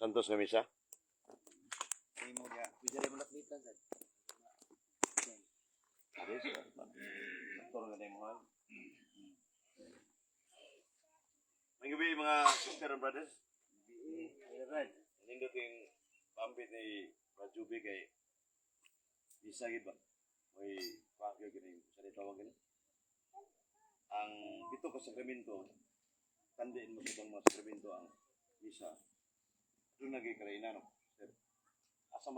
Santos nga misa. Imo dia. Pwede rin mo lakbitan sad. Aris, doktor nga nimo ha. May gabi, mga sister and brothers. Brad. Nindot yung pambit ni Brad Juby kay misa gid ba? May pakyo gini sa tawag gini. Ang pito ka sakramento, tandiin mo sa ibang mga sakramento ang misa. Doon naging karaina, no? Sir, asa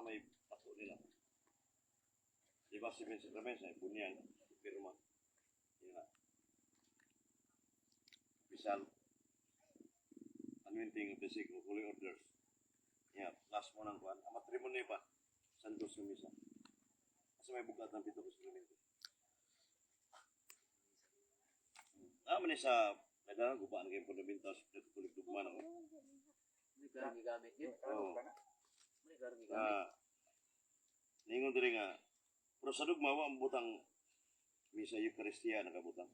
may pato nila. Di ba seven sacraments ay bunyan, pirma. Yun na. Misal, anointing of the sick, holy orders. Yeah, last mo ng kuan. Ang matrimony pa, santos ng misa. Asa may bugat ng pito ka sakramento. Ah, man sa nagdaan guba ang kayong fundamentals sa Catholic dogma na ko. Hindi ka gigamit yun. Oo. Hindi ka gigamit. Ah, ningon diri nga pero sa dugma wa ang butang misa Eucharistia nakabutang.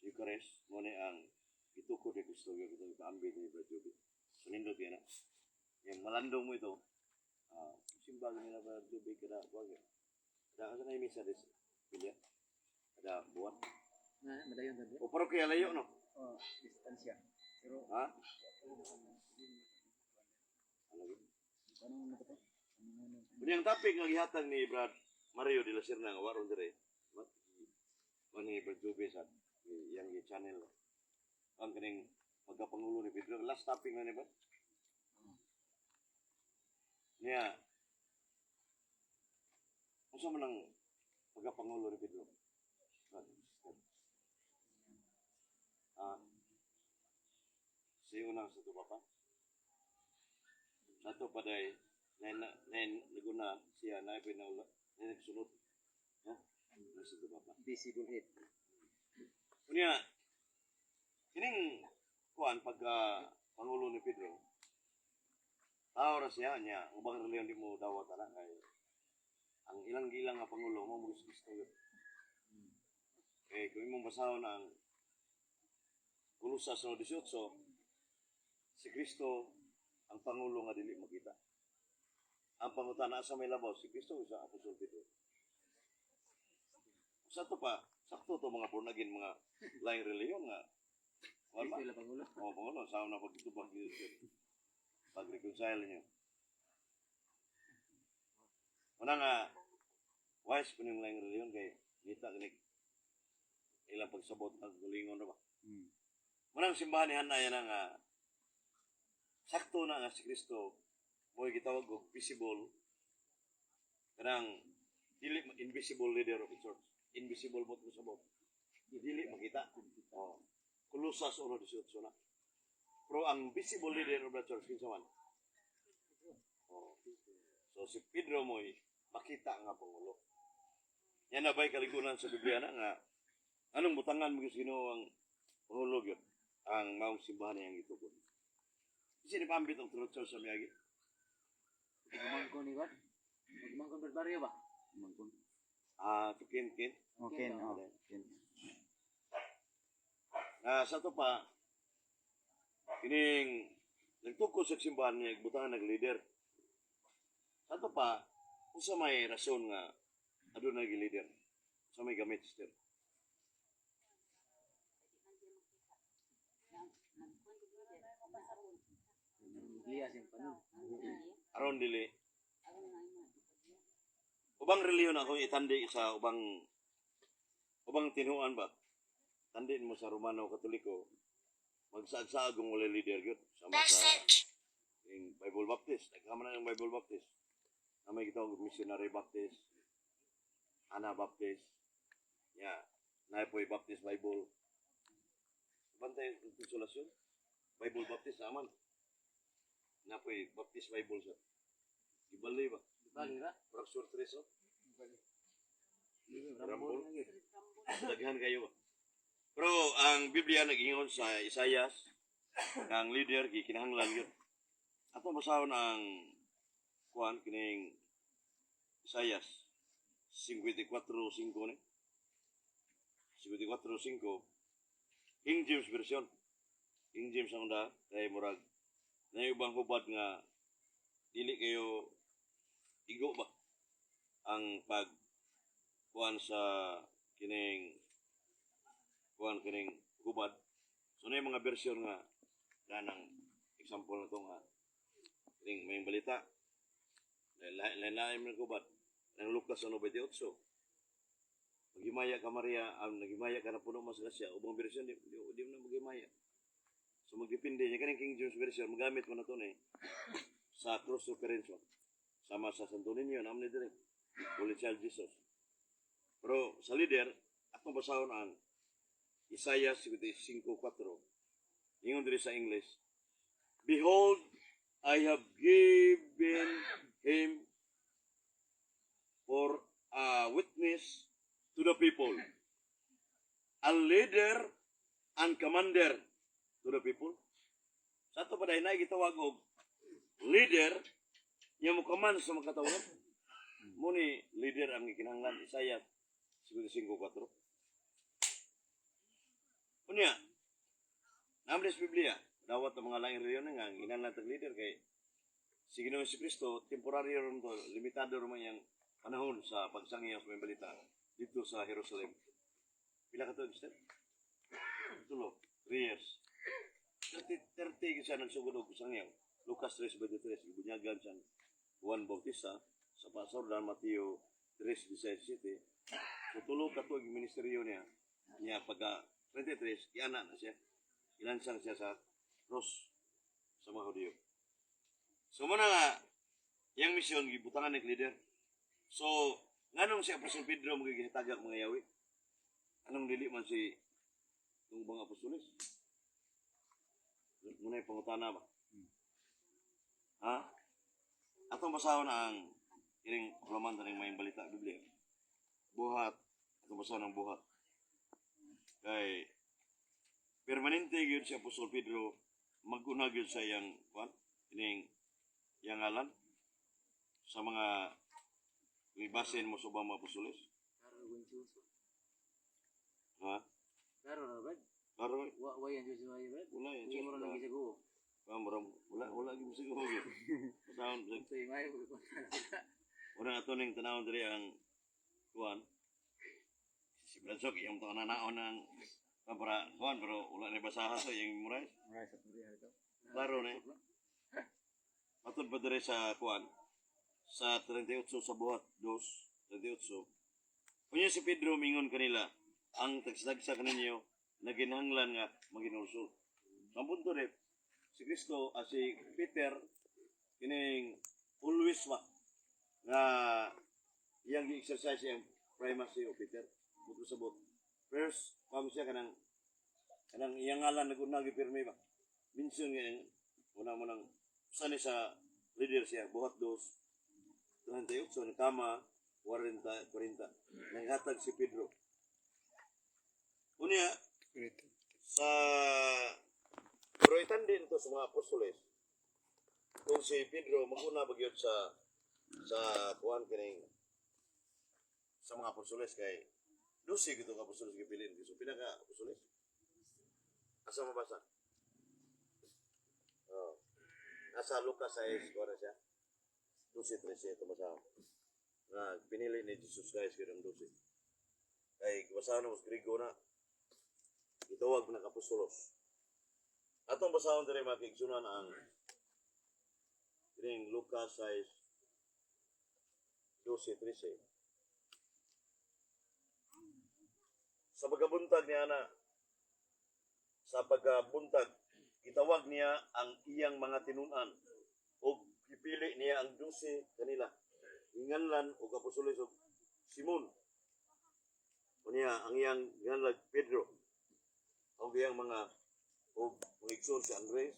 Sa Eucharist mo ni ang gitukod ni Kristo gyud ito ipaambit ni Brad Juby. So nindot yan na. Yung malandong mo ito, ah, simba nila Brad Juby kada wag. Kada asa na yung misa des pilya? Kada buwan. Na, madayon sad. O parokya layo no? Oh, distansya. Pero Ha? Ano yun? ano mo to? Ano Unya ang topic nga gihatag ni Brad Mario de la Serna nga waron dire. Mani Brad Jube sa iyang gi channel. Ang kaning pagkapangulo ni Pedro, last topic na ni ba? Niya, unsa man ang pagkapangulo ni Pedro? Brad, sister. Ah, si unang sa tuba pa? Sa to pa day, na na naguna siya na pinaula na nagsunod no nasa tuba pa. Visible head. Unya kining kuan pagka pangulo ni Pedro, tao ra siya niya ubang reliyon di mo dawat ana kay ang ilang gilang nga pangulo mo mo Kristo yun. Kay kung imong basahon ang Kolosas 1:18, si Kristo ang pangulo nga dili makita. Ang pangutana, sa may labaw, si Kristo o sa Apostol Pedro? Sa to pa, sakto to mga born again, mga laing reliyon nga. Wala. Kristo ila pangulo. Oo, pangulo, sa na pagtubag pag-reconcile niyo. Una nga, wise po yung laing reliyon kay nita kinig ilang pagsabot ng gulingon na ba? Manang simbahan ni Hana yan ang sakto na nga si Kristo mo'y gitawag og visible kanang dili invisible leader of the church. Invisible mo to sabot. Dili makita. Oh. Kolosas 1:18 na. Pero ang visible leader of the church kinsa man? Oh. So si Pedro mo'y makita nga pangulo. Yan na ba'y kaligunan sa Biblia na nga anong butangan mo sa Ginoo ang pangulo gyud ang maong simbahan niyang gitukod. Kasi ni pambit ang True Church sa miyagi. Gumangkon ni Brad. Gumangkon Brad Barrio ba? Mangkon. Ah, to kin kin. Okay, oh. Ken. Ah, sa to pa kining nagtukod sa simbahan niya butangan nag leader. Sa to pa unsa may rason nga aduna gi leader? Sa may gamit, sister? Giya siyang panon. Aron dili ubang reliyon ako itandi sa ubang ubang tinuan ba? Tandin mo sa Romano Katoliko, magsaag-saag kung wala leader gyud sama sa yung Bible Baptist. Nagkama na yung Bible Baptist na may gitawag Missionary Baptist, Ana Baptist, ya na po'y Baptist Bible. Bantay yung konsolasyon Bible Baptist aman na po'y Baptist Bible sa Gibali ba? Bali ra. Murag sur tres, oh. Rambol. Daghan kayo ba? Pero ang Biblia nag-ingon sa Isayas nga ang leader gikinahanglan yun. Ato basahon ang kuan kining Isayas 54:5 ni. 54:5, King James Version. King James ang da kay murag Na yung ubang hubad nga dili kayo igo ba ang pag kuan sa kining kuan kining hubad. So na yung mga bersyon nga kanang example na to nga kining may balita lain-lain man hubad ng Lucas 1:28, "Maghimaya ka, Maria," ang naghimaya ka na puno mas grasya. Ubang bersyon di mo na maghimaya. So magdepende niya kaning King James Version magamit mo na to ni sa cross reference ba? Sama sa Santo Niño naman ni dire. Holy Child Jesus. Pero sa leader, akong basahon ang Isaiah 55:4. Ingon diri sa English, "Behold, I have given him for a witness to the people, a leader and commander to the people." Sa ato pa dahil na gitawag og leader niya mo command sa mga katawhan. Mo ni leader ang gikinahanglan, Isaiah 55:4. Unya, naman sa Biblia, dawat ang mga laing reliyon nga ginahanglan tag leader kay si Ginoong Kristo temporaryo ron to, limitado ron man iyang panahon sa pagsangyaw sa may balita dito sa Jerusalem. Pila ka tuig, sir? Tulo, 3 years. 30, 30 siya nagsugod og sangyaw. Lucas 3:23, gibunyagan siya Juan Bautista sa Pasordan, Mateo 3:17. So tulo ka tuig ministeryo niya. Niya pagka 23, iana na siya. Ilansang siya sa cross sa mga Hudiyo. So muna nga, iyang misyon gibutangan ni leader. So, nganong si Apostol Pedro magigihitagak mga yawi? Anong dili man si itong mga apostoles? Muna yung pangutana ba? Ha? Atong basahon ang kining hulaman taning may balita Biblia. Buhat. Atong basahon ang Buhat. Kay permanente gyud si Apostol Pedro maguna gyud sa iyang kuan kining iyang ngalan sa mga ibasin mo sa ubang mga apostoles. Klaro yung Joshua. Ha? Klaro na ba? Klaro eh. Wa wa yan Joshua ya ba? Wala yan. Hindi mo na nang gisaguo. Ah, wala wala gyud siguro gyud. Basahon Ito yung mayo ko. Una ato ning tanawon diri ang kuan. Si Bradsok iyang to nanaon ng para kuan pero wala ni basaha sa iyang memorize. Maray sa turiya ito. Klaro na eh. Matod pa diri sa kuan sa 38 sa Buhat 2, 38. Unya si Pedro mingon kanila, "Ang tagsa kaninyo naginhanglan nga maginulsol." Ang punto rin, si Kristo, si Peter, kining always ba, nga iyang gi-exercise iyang primacy o Peter. Buto sa bot. First, pam siya kanang iyang ngalan naguna gipirmi ba. Minsan nga una mo nang usa ni sa leader siya, Buhat 2, 38 ni tama 40 40 nanghatag si Pedro. Unya sa pero itandi nito sa mga apostoles kung si Pedro maguna ba gyud sa kuan kining sa mga apostoles kay 12 gito ka apostoles gipilin. So pila ka apostoles? Asa mabasa? Oh. Nasa Lucas 6 kuan na siya. 12:13 ito basa. Nga pinili ni Jesus Christ gyud ang 12. Kay basahon mo sa Grigo na gitawag na apostolos. Atong basahon diri, mga kaigsunan, ang kining Lucas 6 12:13. Sa pagkabuntag niya na sa pagkabuntag, gitawag niya ang iyang mga tinunan ug gipili niya ang 12 kanila. Inganlan og apostoles og Simon. Unya ang iyang gianlag Pedro. Og iyang mga og mga igsoon si Andres,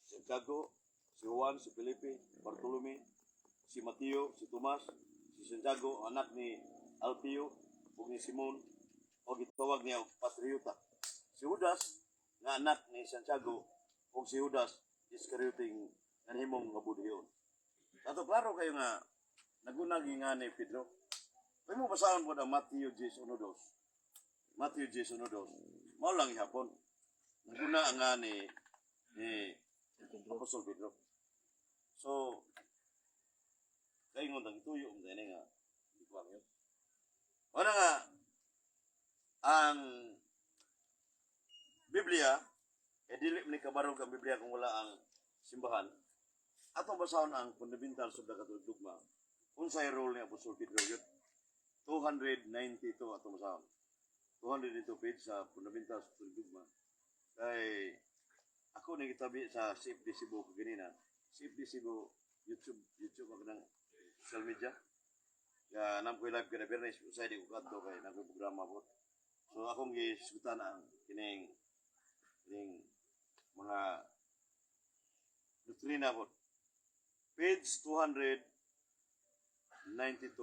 si Santiago, si Juan, si Felipe, Bartolome, si Mateo, si Tomas, si Santiago, anak ni Alpeo, ug ni Simon, o gitawag niya og Patriota. Si Judas, nga anak ni Santiago, ug si Judas Iscariote nga nahimong nga budhion. Ato klaro kayo nga nagunag nga ni Pedro. Pwede mo basahon po ang Matthew 10:2. Matthew 10:2. Mao lang ihapon. Naguna ang nga ni Apostol Pedro. So, kaingon tang ituyo mo tayo nga, di ko yun. Wala nga, ang Biblia, eh dili man ni kabarog ang Biblia kung wala ang simbahan. Atong basahon ang Fundamentals of the Catholic Dogma. Unsay role ni Apostol Pedro yun? 292 atong basahon. 292 page sa Fundamentals of the Dogma. Kay ako nang gitabi sa CFD Cebu kaganina. CFD Cebu YouTube, YouTube ako ng social media. Ya nam ko live kada Biyernes, usay di ko kadto kay nang programa po. So akong gisgutan ang kining mga doktrina po. Page 292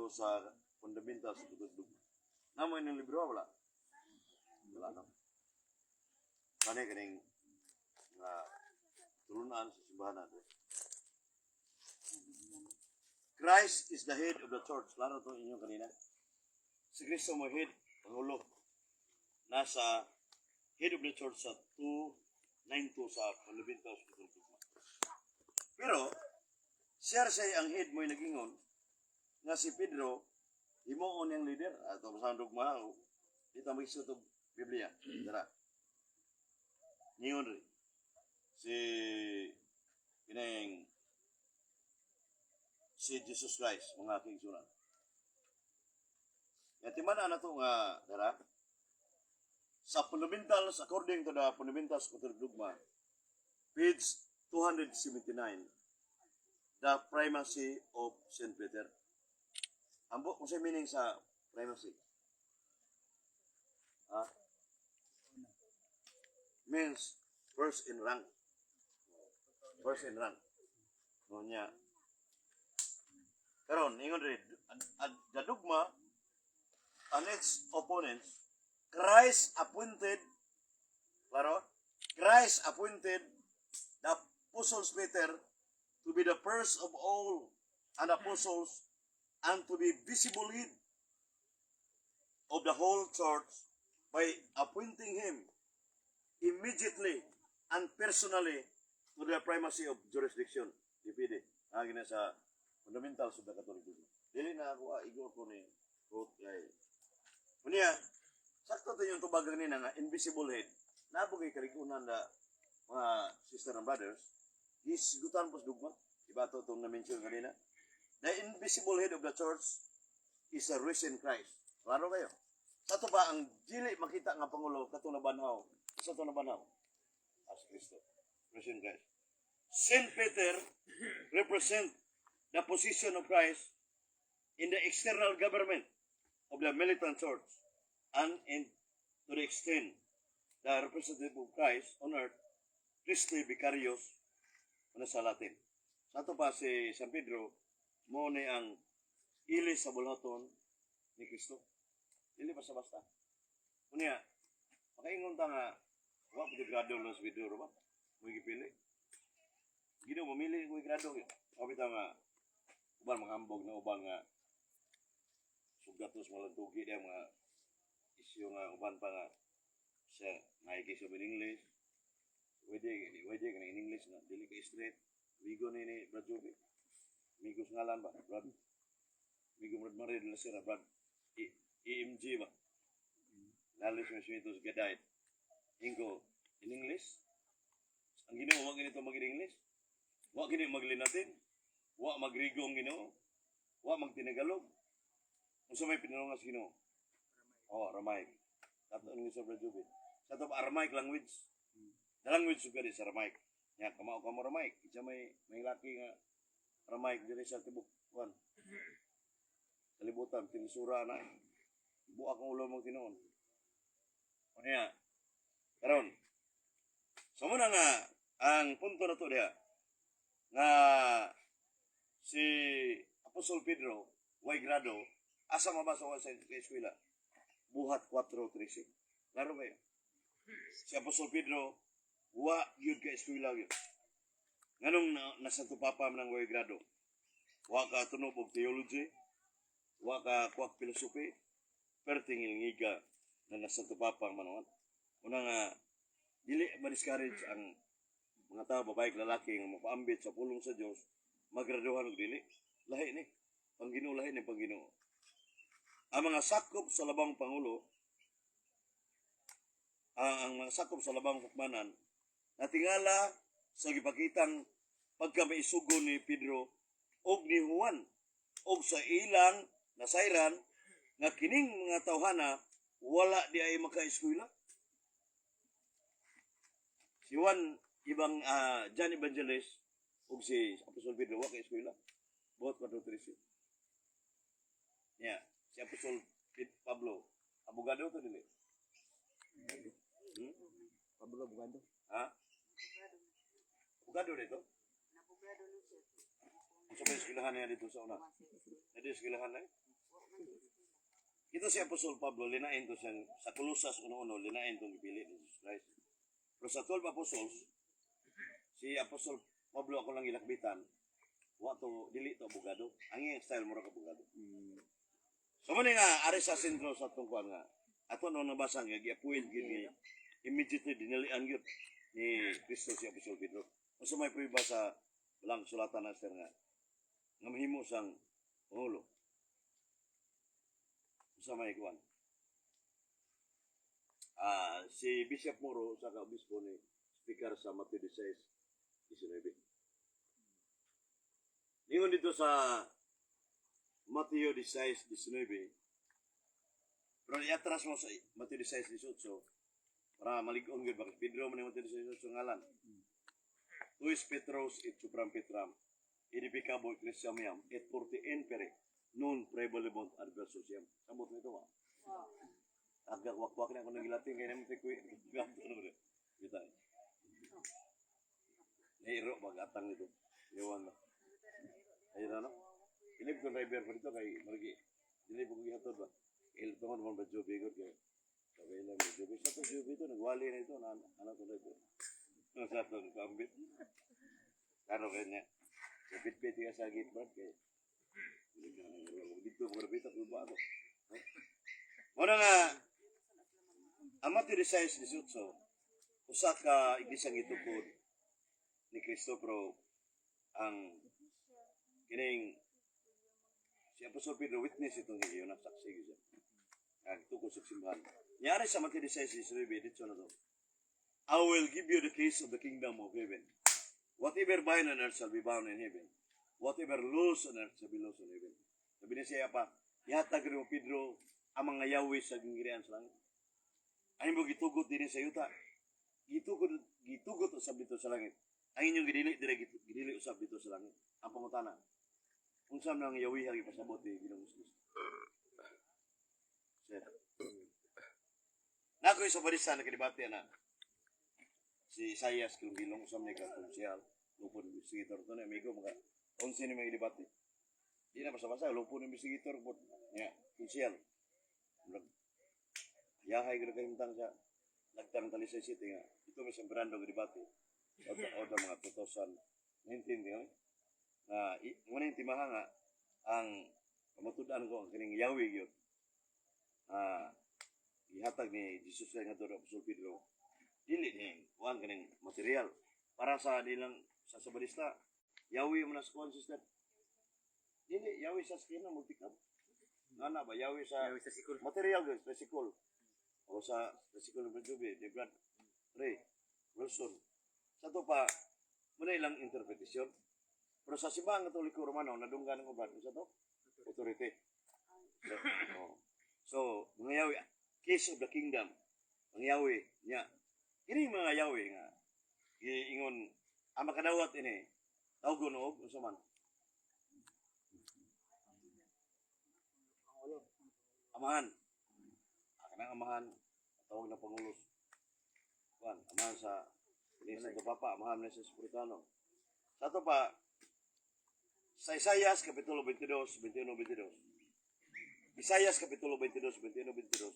sa Fundamentals of the Dogma. Namo inyong libro, wala? Wala no. Kani kining mga tulunan sa simbahan natin. Christ is the head of the church. Klaro to inyo kanina. Si Kristo mo head, pangulo. Nasa head of the church sa 292 sa Fundamentals of the Dogma. Pero, siya siya ang head mo'y nagingon nga si Pedro himuon niyang leader ato sa dogma dito mag-isuot og Biblia dara ningon rin si kining si Jesus Christ, mga kaigsunan. Ya timan na to nga dara sa fundamentals, according to the Fundamentals of the Dogma, page 279, the primacy of Saint Peter. Ambo kung sa meaning sa primacy? Ha? Means first in rank. First in rank. No niya. Karon, ingon rin, the dogma and its opponents, Christ appointed, klaro? Christ appointed the apostles Peter to be the first of all and apostles and to be visible head of the whole church by appointing him immediately and personally to the primacy of jurisdiction. DPD. Ang gina sa Fundamentals of the Catholic Dogma. Dili na ako, igo ko ni quote kay. Unya, sakto to yung tubag nina nga invisible head. Nabo kay kaligunan na mga sister and brothers, gisgutan po sa dugma. Iba to itong na-mention kanina. The invisible head of the church is a risen Christ. Klaro kayo? Sa to ba ang dili makita nga pangulo katong nabanhaw? Sa to nabanhaw? As Kristo. Risen Christ. Saint Peter represent the position of Christ in the external government of the militant church and in to the extent the representative of Christ on earth, Christi Vicarius, ano sa Latin. Sa ato pa si San Pedro, mo ni ang ilis sa bulhaton ni Kristo. Dili basta basta. Unya, makaingon ta nga, wa pa grado lang sa Pedro ba? Mo gipili. Ginoo mamili ko grado gyud. Sabi ta nga uban mga hambog na uban nga sugatos mga lantugi diya mga isyu nga uban pa nga sa naiki sa in English. Pwede, pwede ka in English na dili ka straight. Migo ni Brad Joby. Migo sa ngalan ba? Brad. Migo Brad Marie de la Sera, Brad. EMG ba? Lalis mo siya ito sa Gadayt. Ingo, in English? Ang Ginoo wa ganito mag English? Wa gini maglinatin? Wa magrigo ang Ginoo? Wa magtinagalog? Unsa may pinulungan sa Ginoo? Oh, Aramaic. Tato ni sa Brad Joby. Sa to Aramaic language. The language of God is Aramaic. Nya kamao ka mo Aramaic. Isa may laki nga Aramaic diri sa tibok kuan. Kalibutan tinisura na. Buak ang ulo mong tinuon. Ano ya? Karon. So muna nga ang punto na to diha nga si Apostol Pedro way grado asa mabasa wa sa eskwela? Buhat 4:13. Klaro kayo? Si Apostol Pedro wa gyud ka eskwela gyud. Nganong na, nasa Papa man ang way grado? Wa ka tunob og theology, wa ka kuwak philosophy, pero tingil ngiga na nasa Papa man. Una nga dili ma-discourage ang mga Mga tao, babae, lalaki nga mapaambit sa pulong sa Dios, magraduhan og dili. Lahi ni. Pangginoo, lahi ni Pangginoo. Ang mga sakop sa labang pangulo, ang mga sakop sa labang hukmanan, natingala sa gipakitang pagkamaisugo ni Pedro og ni Juan og sa ilang nasayran nga kining mga tawhana wala di ay makaeskwela. Si Juan ibang John Evangelist ug si Apostol Pedro wa kay eskwela. Buot pa 13. Yeah, si Apostol Pablo abogado to dili? Pablo Abogado. Ha? Abogado dito? Unsa may eskwelahan niya dito sa una? Dito eskwelahan na eh? Ito si Apostol Pablo, linain to siyang, sa Colosas 1.1, linain itong gipili ni Jesus Christ. Pero sa 12 apostles, si Apostol Pablo ako lang gilakbitan, wa to, dili to abogado. Ang iyang style mura ka abogado. So mo nga, ari sa sentro sa tungkuan nga, ato no nabasa nga, gi-appoint gyud ni, immediately dinalian gyud ni Kristo si Apostol Pedro. Unsa may prueba sa walang sulatan na sir nga, nga mahimo sang pangulo? Unsa may kuan? Si Bishop Moro sa ka obispo ni speaker sa Mateo 16:19. Ningon dito sa Mateo 16:19, pero iatras mo sa Mateo 16:18 para malig-on gyud bakit Pedro man yung Mateo 16:18 ngalan. Tu es Petros et supram Petram edificabo ecclesiam meam et portae inferi non praevalebunt adversus eam. Samot nito ba? Agak wak-wak na ako nang gilatin kaya naman tikuy. Kita. Nairo bagatang nito. Iwan na. Ayun na no? Ilib ko driver pa dito kay Margi. Dili po ko gihatod ba? Il tungod man ba Joby gud kay sabi lang ni Joby. Sa to Joby to nagwali na ito na anak ko driver. Ano sa to kambit. Kano kaya niya. Pit-pit ka sa gate brad kay dito ko grabe ta ba ako. Muna nga ang Mateo 16:18 usa ka iglesia gitukod ni Kristo, pero ang kining si Apostol Pedro witness itong higayon na saksi gyud siya. Ang tukod sa simbahan. Nyari sa Mateo 16:19 dito na to. "I will give you the keys of the kingdom of heaven. Whatever bind on earth shall be bound in heaven. Whatever loose on earth shall be loose in heaven." Sabi niya siya pa, ihatag mo Pedro ang mga yawi sa ginggirian sa langit. Ay mo gitugot din sa yuta. Gitugot gitugot usab dito sa langit. Ang inyong gidili dire gidili usab dito sa langit. Ang pangutana, unsa man ang yawi ang ipasabot ni Ginoong Jesus? Sir. Nako sa barisa nakadebate na si Isaias Kilong usam niya ka konsyal lupon investigator to na amigo mga 11 ni mga debate. Di na basta-basta lupon investigator po niya konsyal. Murag yahay gud kahimtang sa Lagtang Talisay City nga ito may sembrando ng debate. O mga 2019 di ba? Na muna yung timaha nga ang pamatud-an ko ang kining yawi gyud. Ihatag ni Jesus kay ngadto Apostol Pedro dili ni kuan kaning material para sa nilang sa sabalista yawi mo na sa kuan sister dili yawi sa skina multicab nga na ba yawi sa Yawi sa sikol. Material guys, tricycle o sa tricycle ng Juby di Brad Ray Wilson sa to pa muna ilang interpretasyon, pero sa Simbahan Katoliko Romano nadunggan ng uban sa to authority. So, oh. So mga yawi, keys of the kingdom, mga yawi nya kini mga yawi nga giingon ang makadawat ini tawgon og unsa man? Amahan. Kanang amahan tawag na pangulos kuan amahan sa ini sa Papa, amahan na sa Espiritano. Sa ato pa sa Isayas kapitulo 22 21 22, Isayas kapitulo 22 21 22,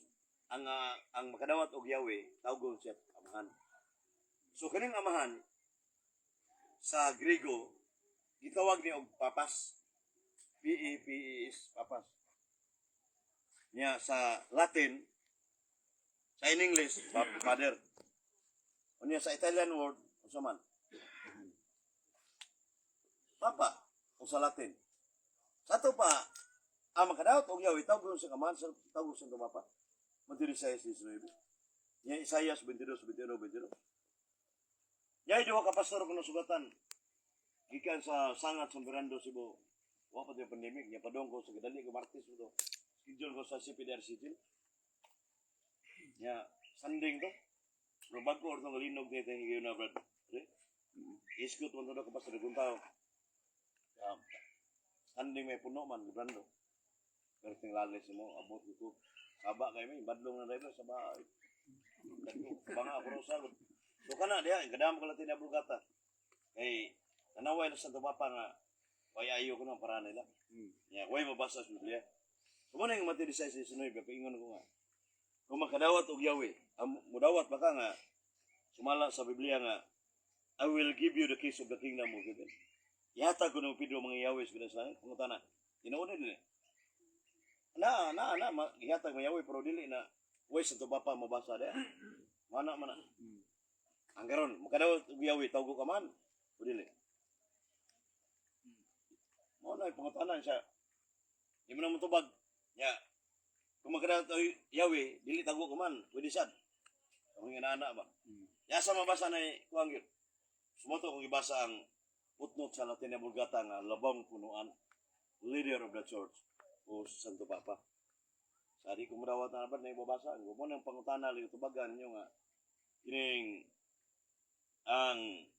ang makadawat og Yahweh tawgon siya amahan. So kaning amahan sa Griego gitawag ni og papas. P E P E S, papas. Niya sa Latin, sa in English father. Unya sa Italian word unsa man? Papa, o sa Latin. Sa ato pa, ang makadawat og Yahweh, tawag sa Amahan, sa tawag sa Papa. Matthew 16:19. Nya Isaias 22, 21, 22. Nya duha ka pastor kung nasugatan. Gikan sa Sangat sa Mirando, Cebu. Wa pa yung pandemic, nya padong ko sa gadali ko Martes mo to. Schedule ko sa CPDRC jail. Nya sanding to. Pero bago or tong linog ni tayo na, brad. Okay? Iskut mo to ka pastor tao. Sanding may puno man, Brando. Pero tinglalis mo, abot ko. Saba kayo may, badlong na driver, saba. Banga ako rin sa. So kana diha, kadamo ka Latin Vulgata. Kay tanaway na sa Papa nga way ayo ko nang para nila. Ya, way mabasa sa Biblia. So mo na yung Matthew 16:19, paingon ko nga. Kung makadawat og Yahweh, ang mudawat ba ka nga sumala sa Biblia nga "I will give you the keys of the kingdom of heaven." Ihatag ko ng Pedro mga Yahweh sa bilang sa langit. Pangutana, tinuod nila. Na, na, na, ihatag mga Yahweh, pero dili na, way sa Papa mabasa diya. Mana, mana. Ang karon, makadawat og Yahweh, tawag ka man, o dili. Mao na pangutana siya. Di mo na motubag. Ya. Kung makadawat og Yahweh, dili tago ka man, pwede sad. Ang nga ba? Ya sa mabasa na kuang yun. Sumoto kung ibasa ang footnote sa Latin Vulgata nga labong punuan, leader of the church o Santo Papa. Sa di ko madawat na ba na ibabasa, ang mo nang pangutana lagi tubagan ninyo nga kining ang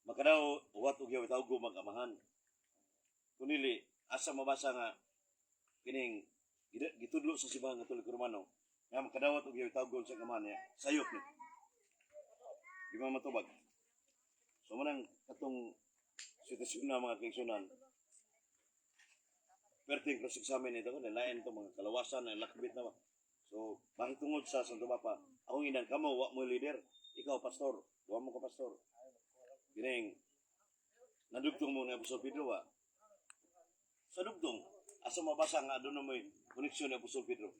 makadaw uwat og Yahweh tawgo mag-amahan. Kun dili, asa mabasa nga kining gitudlo sa Simbahan Katoliko Romano nga makadawat og Yahweh tawgon sa amahan niya? Sayop ni. Di ba matubag? So mo nang katong sitwasyon na, mga kaigsunan. Perting cross examine ito ko, lain to mga kalawasan na lakbit na ba. So, bakit tungod sa Santo Papa? Akong inang kamo, wa mo leader. Ikaw, pastor. Wa mo ka pastor. Kining, nadugtong mo ni Apostol Pedro, wa. Sa dugtong, asa mabasa nga doon na may koneksyon ni Apostol Pedro?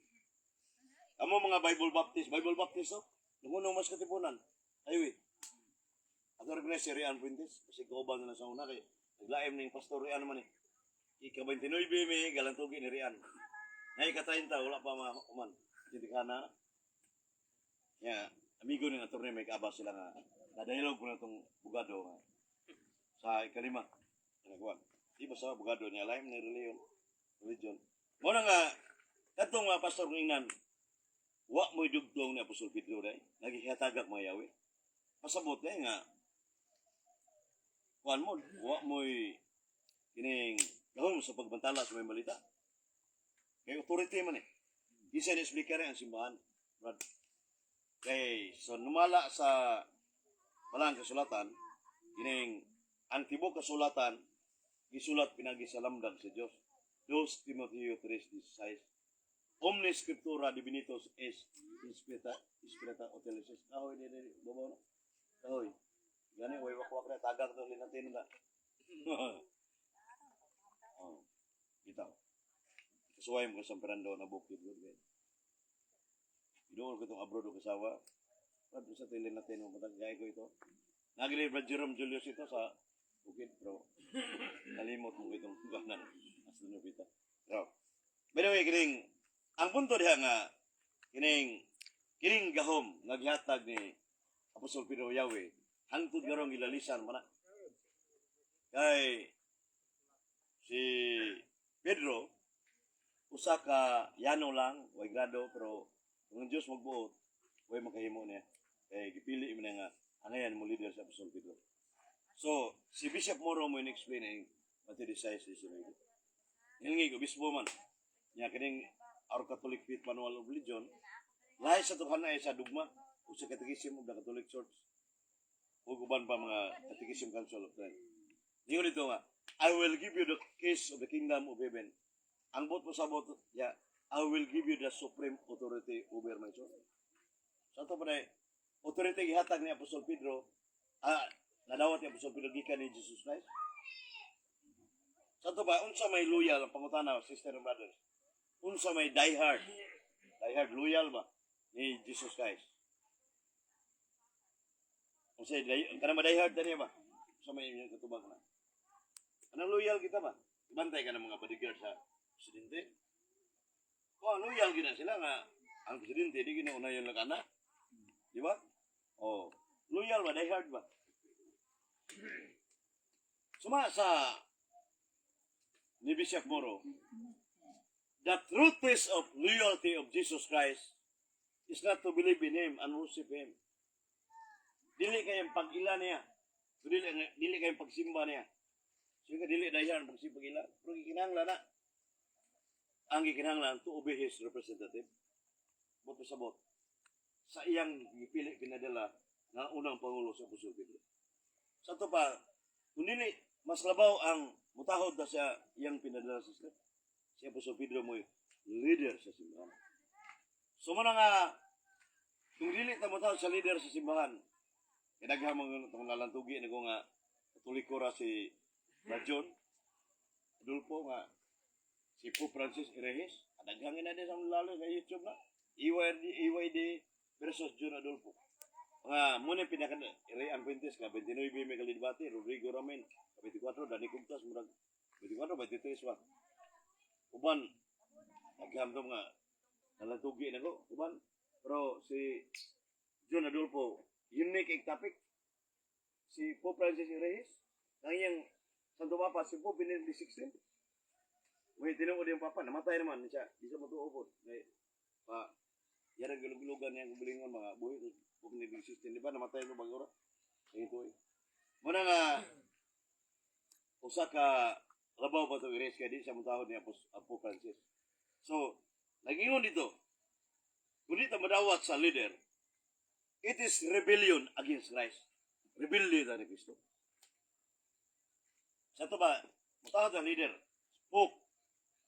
Amo mga Bible Baptist, Bible Baptist, oh. Nungunong mas katipunan. Ay, ato rin si Rian Fuentes, kasi kauban na sa una kay naglaim ning Pastor Rian man eh. Ika 29 may galantugi ni Rian. Na ika-30 wala pa mga uman. Hindi ka na. Ya, amigo ni attorney may kaaba sila nga na dialogue ko na itong bugado nga sa ikalima. Nagkuhan. Di ba sa bugado niya laim ni religion. Religion. Mo na nga kadtong mga pastor ngingnan wa mo'y dugtong ni Apostol Pedro dai. Naghihatagak mga Yahweh. Pasabot dai nga kuan mo, wa mo'y kining gahom sa pagbantala sa may malita. Kay authority man eh. Di siya ni-explain ang simbahan. Brad. Kay so numala sa balang kasulatan, kining ang tibok kasulatan gisulat pinagi sa lamdag sa Dios. 2 Timoteo 3:16. Omnis scriptura divinitus est inspirata inspirata utilis. Kahoy ni ni babaw na. Kahoy. Gani way wakwak na tagak to linatin na. Oh. Kita. Kasuway mo ka sa Perando na bukid gud kay. Idool ko itong abroad o kasawa. Brad, sa tilin natin mo matagay ko ito. Nagili Brad Jerome Julius ito sa bukid, pero nalimot mo itong ganan. Asa nyo pita. Pero, by the way, kining, ang punto diha nga, kining, kining gahom nga gihatag ni Apostol Pedro Yahweh, hangtod karong gilalisan man na. Kay si Pedro, usa ka yano lang, way grado, pero kung ang Diyos magbuot, way makahimo niya. Kay gipili mo na nga, angayan mo leader sa Apostol Pedro. So, si Bishop Moro mo in-explain ang Matthew 16:19. Nga obispo man. Nya kining Our Catholic Faith Manual of Religion, lahi sa tuhan ay sa dugma o sa Catechism of the Catholic Church ug uban pa mga Catechism Council of Trent. Ningon dito nga, "I will give you the keys of the kingdom of heaven." Ang buot mo sabot, yeah, "I will give you the supreme authority over my soul." Sa ato pa na, authority gihatag ni Apostol Pedro, nadawat ni Apostol Pedro gikan ni Jesus Christ. Sa ato ba, unsa may loyal ang pangutana, sister and brothers? Unsa may diehard? Diehard, loyal ba? Ni Jesus Christ. Unsa kanang ma diehard tani ba? Sa may inyong katubag na. Anong loyal kita ba? Ibantay ka ng mga bodyguard sa presidente. Oh, loyal gina sila nga ang presidente di gina unayon lang ana. Di ba? Oh, loyal ba, die hard ba? Suma sa ni Bishop Moro, the truth is of loyalty of Jesus Christ is not to believe in Him and worship Him. Dili kayong pag-ila niya. Dili kayong pagsimba niya. So ka dili dayan pagsimba ila. Pero gikinahanglan na. Ang gikinahanglan to obey His representative. Buot sabot. Sa iyang gipili pinadala na unang pangulo sa Apostol Pedro. Sa to pa, kung dili, mas labaw ang mutahod na sa iyang pinadala sa script. Si Apostol Pedro mo leader sa simbahan. So mao na nga, kung dili ta mutahod sa leader sa simbahan, kay daghan mga itong lalantugi na ko nga Katoliko ra si Rajon Adolfo, nga si Pope Francis herehes. Daghan na din sa mga lalo sa YouTube na EYD, EYD versus John Adolfo. Nga muna pinaka Ray Fuentes ka 29, may kalidbate Rodrigo Ramen ka 24, Danny Cugtas murag 24, 23 ba. Uban daghan to mga nalantugi na ko uban, pero si John Adolfo unique ang topic. Si Pope Francis herehes, ang iyang Santo Papa si Pope Benedict XVI. May tinuod yung papa, namatay naman siya, di siya matuo po. May, pa, yan ang gulugulugan niyang kubilingon mga buhi, Pope Benedict XVI, di ba, namatay no bago ra? Ito eh. Muna nga, usa ka labaw pa ito herehes kaya di siya mutahod ni Apo Francis. So, nagingon dito, kung di ta madawat sa leader, it is rebellion against Christ. Rebellion ta ni Kristo. Sa ito ba, mutahod ang leader, Pope,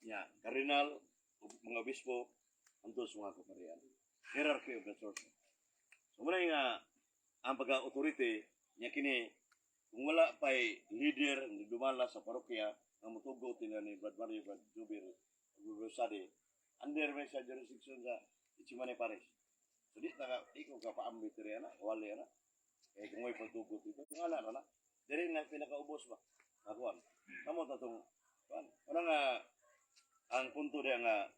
niya, cardinal, mga obispo, antos mga kaparian. Hierarchy of the church. So muna nga, ang pagka-authority niya kini, kung wala pa'y leader nga dumala sa parokya, ang mutugot nila ni Brad Mario, Brad Jubir, Rosade, under may sa jurisdiction sa Gethsemane Parish. So di ta di ko kapaambit rin na, wali na. Eh kung may pagtugot dito, kung ala na. Diri na pinakaubos ba? Nakuan. Kamo ta tong kuan. Wala nga ang punto diya nga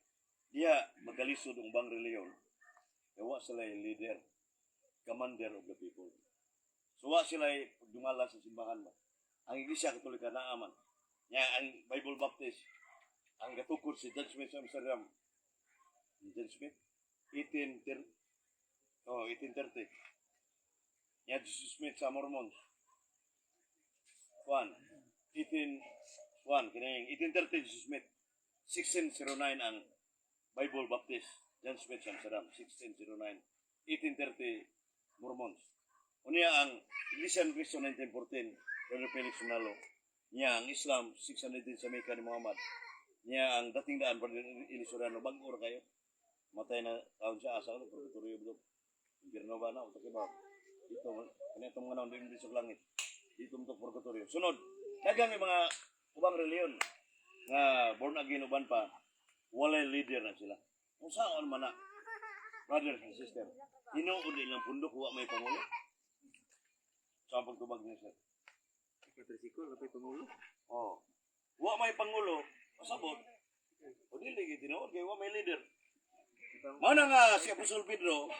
diya magkalisod ang ubang reliyon. Kaya wa sila leader, commander of the people. So wa sila pagdumala sa simbahan ba. Ang Iglesia Katolika naa man. Nya ang Bible Baptist, ang gatukod si John Smith sa Amsterdam. John Smith 1830, oh, 1830. Nya Jesus Smith sa Mormons. Kuan 18 1 kining 1830 Jesus Smith, 1609 ang Bible Baptist, John Smith sa Amsterdam 1609, 1830 Mormons. Unya ang Iglesia ni Cristo 1914, Brother Felix Manalo. Niya ang Islam 600 sa Mecca ni Muhammad. Niya ang Dating Daan, Brother Eli Soriano, bag-o ra kayo. Matay na taon siya asa ko purgatorio ba, impierno ba na o ba dito kani itong mga naon din sa langit dito mo purgatorio. Sunod, daghang yung mga ubang reliyon nga born again uban pa, walay leader na sila. Kung saan man na, brothers and sister, tinuod ilang pundok wa may pangulo sa ang pagtubag niya, sir. Patrisikol, kapay pangulo. Oh, wa may pangulo, pasabot o dili gyud tinuod kay wa may leader. Mao na nga si Apostol Pedro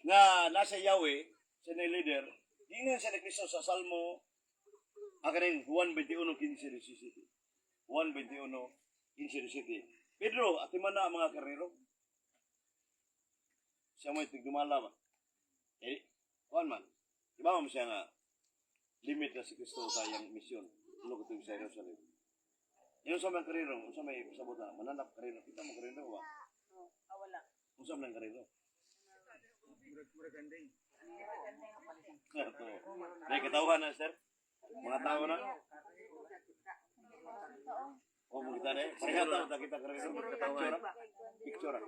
nga nasa Yahweh siya na leader, giingon siya ni Kristo sa Salmo ang kaning Juan 21:15 17. Juan 21:15 17. "Pedro, atiman na ang mga karnero." Siya mo'y tigdumala ba? Eh, Juan man. Di ba mo siya nga limit na si Kristo sa iyang misyon. Tulo ko sa Jerusalem. Yung sa mga karnero, unsa may pasabot na mananap karnero, kita mo karnero ba? Oh, ah, wala. Unsa man ang karnero? Murag anday. Ito. May katawhan na, sir. Mga tao na. O, mo kita na eh. Pareha tao, ta kita karnero. Picture. Picture.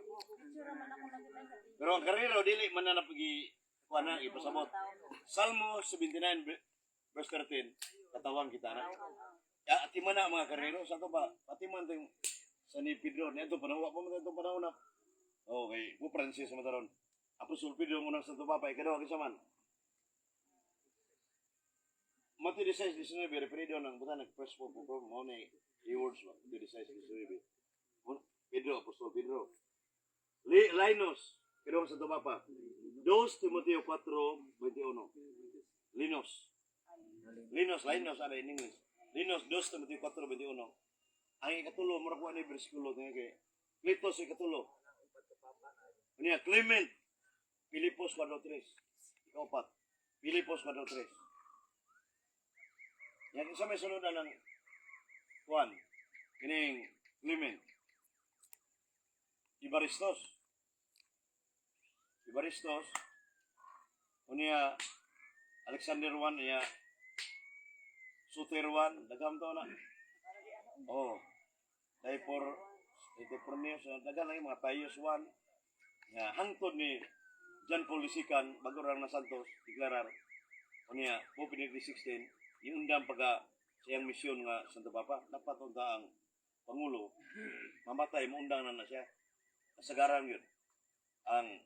Pero ang karnero, dili man na napagi, kuha na, ipasabot. Salmo 79, verse 13, katawan kita na. Ya, atiman na ang mga karnero. Sa ito ba? Atiman ito yung sa ni Pedro. Niya ito, panahon, pa man itong panahon na. Okay, po Francis sa mataron. Apostol Pedro ang unang Santo Papa, ikaduha kinsa man. Mateo 16:19, referido ng buta nag-press po po mao ni i-words ba? Mateo 16:19. Pedro, Apostol Pedro. Linus, pero sa Papa. 2 Timoteo 4:21. Linus. Linus, Linus, ano in English? Linus, 2 Timoteo 4:21. Ang ikatulo, mura ko ani bersikulo nga kay Cletus ikatulo. Unya Clement, Filipos 4:3. Ikapat. Filipos 4:3. Yan isa may sunod na ng kuan kining Clement. Ibaristos. Ibaristos. Unya Alexander 1 niya Soter 1, daghang to na. Oh. Daypor Daypornius, daghan lang yung mga Pius 1. Nga hangtod ni John Paul II, bago ra na Santos, deklarar. Unya, Pope Benedict XVI, iundang pagka sa iyang misyon nga Santo Papa, dapat unta ang Pangulo, mamatay, muundang na na siya. Kasagaran yun. Ang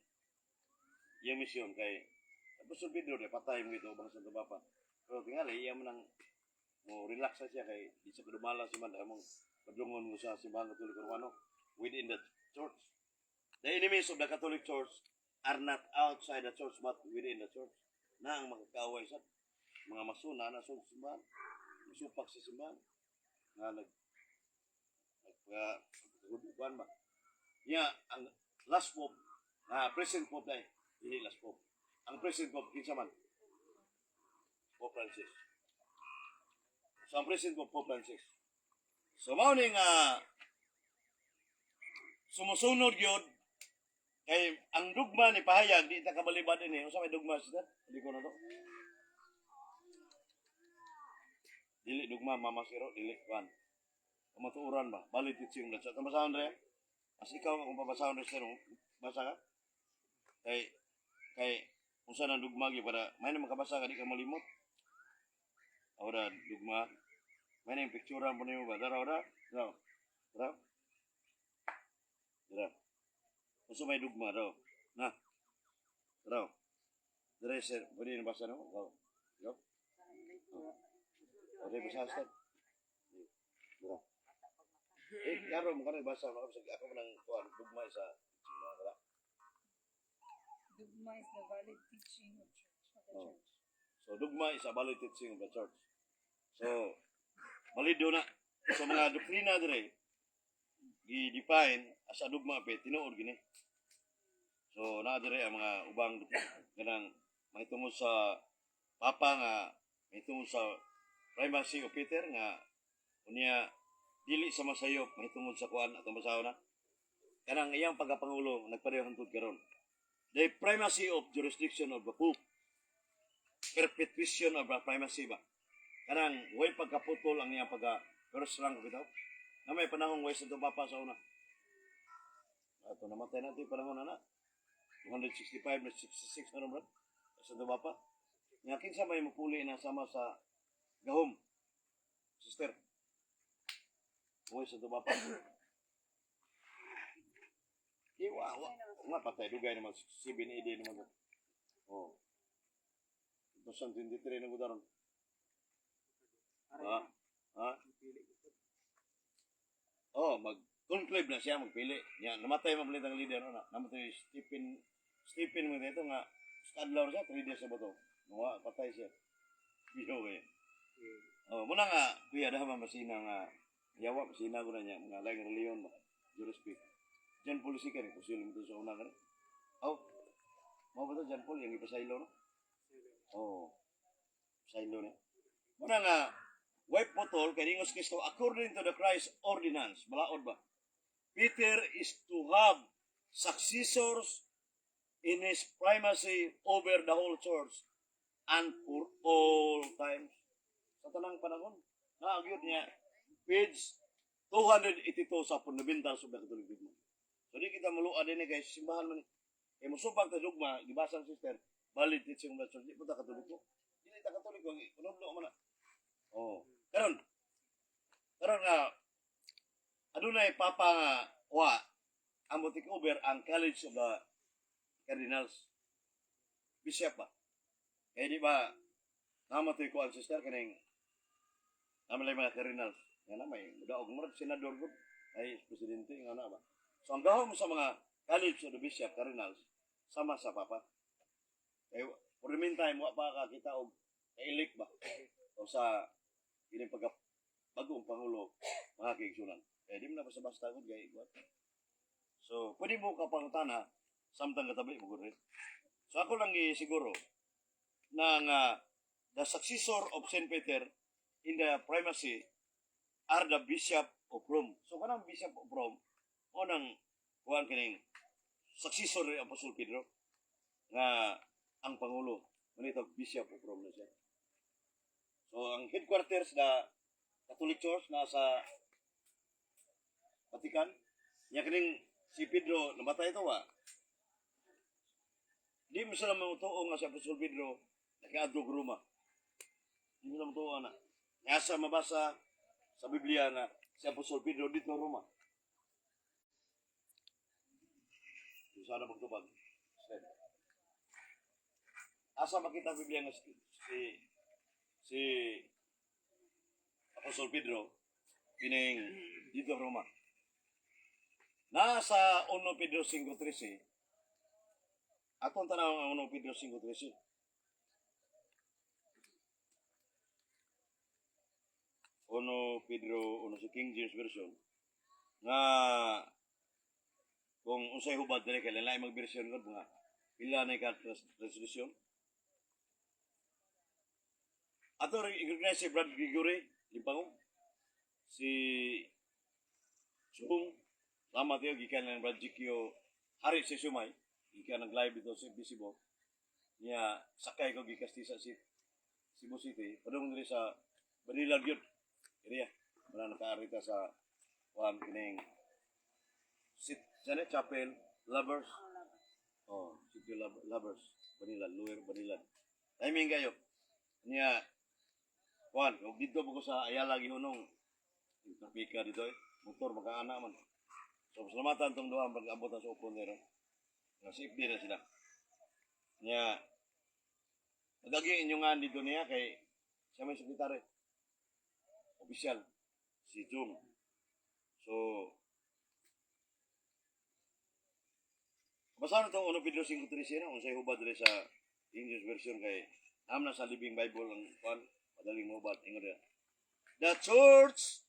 iyang misyon kay Apostol Pedro, di patay mo ito bang Santo Papa. Pero tingali, iya mo nang mo relax na siya kay di sa kadumala si man mong padungon mo sa Simbahan Katoliko Romano within the church. The enemies of the Catholic Church are not outside the church but within the church. Na ang makakaaway sa mga masuna na sa simbahan, masupak sa simbahan nga nag nagpa ba. Nya ang last pope na present pope dai, dili last pope. Ang present pope kinsa man? Pope Francis. So ang present pope, Pope Francis. So mao ni nga sumusunod gyud kay ang dugma ni pahayag di ta kabalibad ini. Unsa may dugma, sister? Hindi ko na to. Dili dugma mama siro, dili kuan. Kamatuoran ba? Valid teaching lang sa basahon re. As ikaw kung babasahon re sir, basa ka. Kay unsa nang dugma gyud para may na makabasa ka, di ka malimot. Ora dugma. May na yung picture mo nimo ba? Dara ora. Dara. Dara. Dara. Unsa may dugma daw? Na. Dara. Dara sir, pwede na basa no? Ikaw. Ikaw. Okay, basa sir. Dara. Eh, klaro mo kanang basa, makabasa ako man ang kuan dugma sa mga wala. Dogma is the valid teaching of church, of the Oh. church. So dugma is a valid teaching of the church. So balido na sa mga doktrina dire gi-define as a dugma pe tinuod gini. So naa dire ang mga ubang kanang may tungod sa papa nga may tungod sa primacy of Peter nga unya dili sa masayop may tungod sa kuan atong basahon na kanang iyang pagkapangulo nagpareho hangtod karon. The primacy of jurisdiction of the Pope, perpetuation of the primacy ba, kanang way pagkaputol ang iyang pagka first rank bitaw na may panahong way sa papa sa una ato namatay natin panahon na na 265 na 66 na naman sa papa nga kinsa may mupuli na sama sa gahom, sister, way sa papa. Di wa wa nga patay dugay naman 7 AD naman. Oh. 2023 na gudaron. Ha? Ha? Oh, mag conclave na siya magpili. Nya namatay man ang leader na. Namatay si Stephen Stephen mo dito nga skadlaw siya 3 days sa bato. Nuwa patay siya. Biyo eh. Oh, muna nga kuya dah masina nga yawa masina ko na niya mga laing reliyon ba. Jurispeak. John Paul II ni kusil mo to sa una kani. Oh. Mao ba to John Paul yung ipasaylo no? Oh. Pasaylo ni. Muna nga way putol kay ningos Kristo according to the Christ ordinance. Balaod ba? Peter is to have successors in his primacy over the whole church and for all times. Sa tanang panahon, naagyod niya, page 282 sa Fundamentals of the Catholic Dogma. So di kita mulua din eh, kay simbahan man ni. Kay musubag ta dogma, gibasa ang sister, valid teaching of the church. Di po ta Katoliko. Dili ta Katoliko, kunudlo man na. Oh. Karon nga adunay papa nga wa ang mo take over ang College of the Cardinals. Bishop ba? Kaya di ba Namatoy ko ang sister kaning naman lang mga cardinals. Nga na may mudaog murag senador gud ay presidente nga na ba. So ang gahom sa mga college o the bishop cardinals sama sa papa. Kay for the meantime wa pa kakita og elect ba o sa kining pagka bagong pangulo, mga kaigsunan. Kaya di mo na basta-basta gud kay kuwan. So pwede mo ka pangutana samtang katabi mo gud rin. So ako lang siguro na nga the successor of Saint Peter in the primacy are the Bishop of Rome. So kanang Bishop of Rome o nang kuan kining successor ni Apostol Pedro nga ang pangulo manito Bishop of Rome na siya. So ang headquarters na Catholic Church nasa Vatican. Nya kining si Pedro namatay ito wa. Di mo sila matuo nga si Apostol Pedro nakaadto og Roma. Di mo sila matuo na. Nga sa mabasa sa Biblia na si Apostol Pedro dito Roma. Kung sana magtubag. Sir. Asa makita ang Biblia nga si Apostol Pedro kining dito Roma? Nasa 1 Pedro 5.13. Atong tanaw ang 1 Pedro 5.13. 1 Pedro 1 sa King James Version nga kung unsay hubad diri kay lain mag version gud, mga pila na ka resolution. Ato rin i-recognize si Brad Gregory Limpangong, si Chung. Salamat yo gikan ng Brad GQ Hari si Sumay gikan nag live dito sa Visible niya. Sakay ko gikas sa si Cebu City padung diri sa Manila gyud area. Wala nakaarita sa kuan kining sit sana Chapel Lovers. Oh, City Lovers, Manila, Lower Manila. Timing kayo niya kuan og didto po ko sa Ayala gihunong. Yung trapika dito eh, motor makaana man. So salamatan tong duha pag-abot na sa upon nero nga safety na sila niya. Magagi inyo nga dito niya kay siya may sekretary opisyal si Jung. So basahan ito 1 Pedro 5.13 na unsay hubad diri sa English version kay am na sa Living Bible ang kuan madaling mohubad. Ingon diha, "The church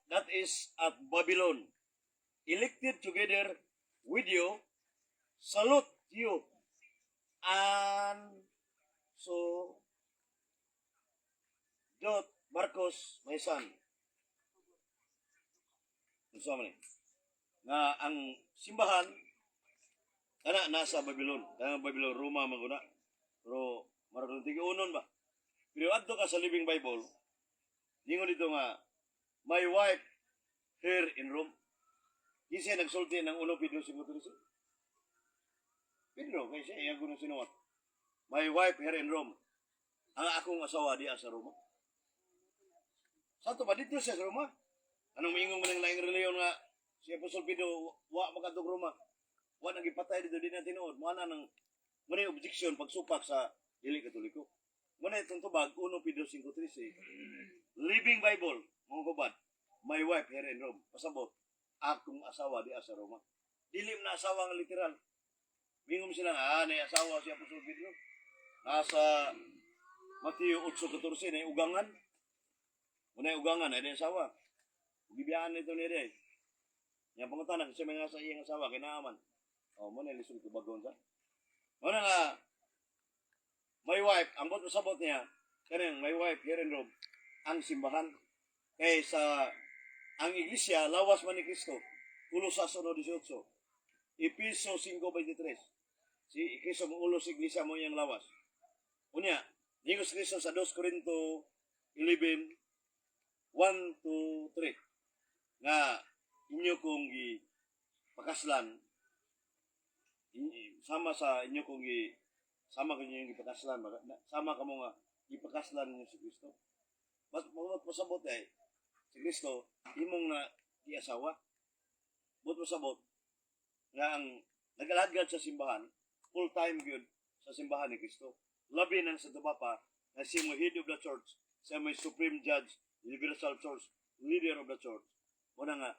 that is at Babylon, elected together with you, salute you." And so dot Marcos, my son. Unsa man ni? Nga ang simbahan kana nasa Babylon. Kana Babylon, Roma man guna. Pero maroon tigiunon ba? Pero adto ka sa Living Bible, ningon dito nga "my wife here in Rome." Kinsa nagsulti ng 1 Pedro 5.13? Pedro, kay siya iya guno sinuwat. "My wife here in Rome." Ang akong asawa diya sa Roma. Sa ba dito siya sa Roma? Anong miingon man ng laing reliyon nga si Apostol Pedro wa makadtog Roma? Wa nang gipatay dito, di na tinuod. Mo ana nang mo na yung objection pagsupak sa dili Katoliko. Mo na itong tubag 1 Pedro 5.13 Living Bible, mga kubad. "My wife here in Rome." Pasabot, akong asawa di sa Roma. Dili na asawa nga literal. Mingom sila nga, ah, nay asawa si Apostol Pedro. Nasa Mateo 8.14, nay ugangan. Unay ugangan, ay asawa. Gibiyaan nito ni Rey. Yang pangutana, kasi may nga sa iyang asawa, kinaaman. O, mo na lisod tubagon sa. Mo na nga, my wife, ang bot sabot niya, kanang "my wife here in Rome," ang simbahan. Kay sa ang iglesia, lawas man ni Kristo. Colosas 1.18. Epeso 5.23. Si Kristo mo ulo sa iglesia mo iyang lawas. Unya, Diyos Kristo sa 2 Corinto 11, 1 to 3 nga inyo kong gi pakaslan sama sa inyo kong gi sama ko inyo gipakaslan sama kamo nga gipakaslan ninyo si Kristo. Mas pasabot ay si Kristo imong na giasawa. But pasabot nga ang nagalagad sa simbahan full time gyud sa simbahan ni Kristo. Labi ng Santo Papa na siya mo head of the church, siya may supreme judge, universal church, leader of the church. Muna nga,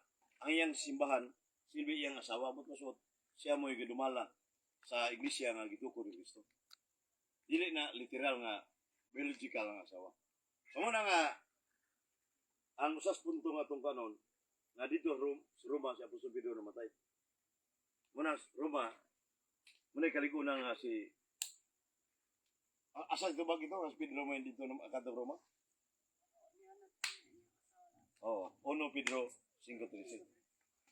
ang iyang simbahan, silbi iyang asawa, mo kasuot, siya mo'y gidumala sa iglesia nga gitukod ni Kristo. Dili na literal nga biological ang asawa. So muna nga, ang usas punto nga itong kanon, nga dito sa Roma si Apostol Pedro namatay. Muna Roma, muna kaliguna nga si asa ito ba ito? Mas Pedro mo dito ng kadtong Roma? Oo, 1 Pedro 5:13.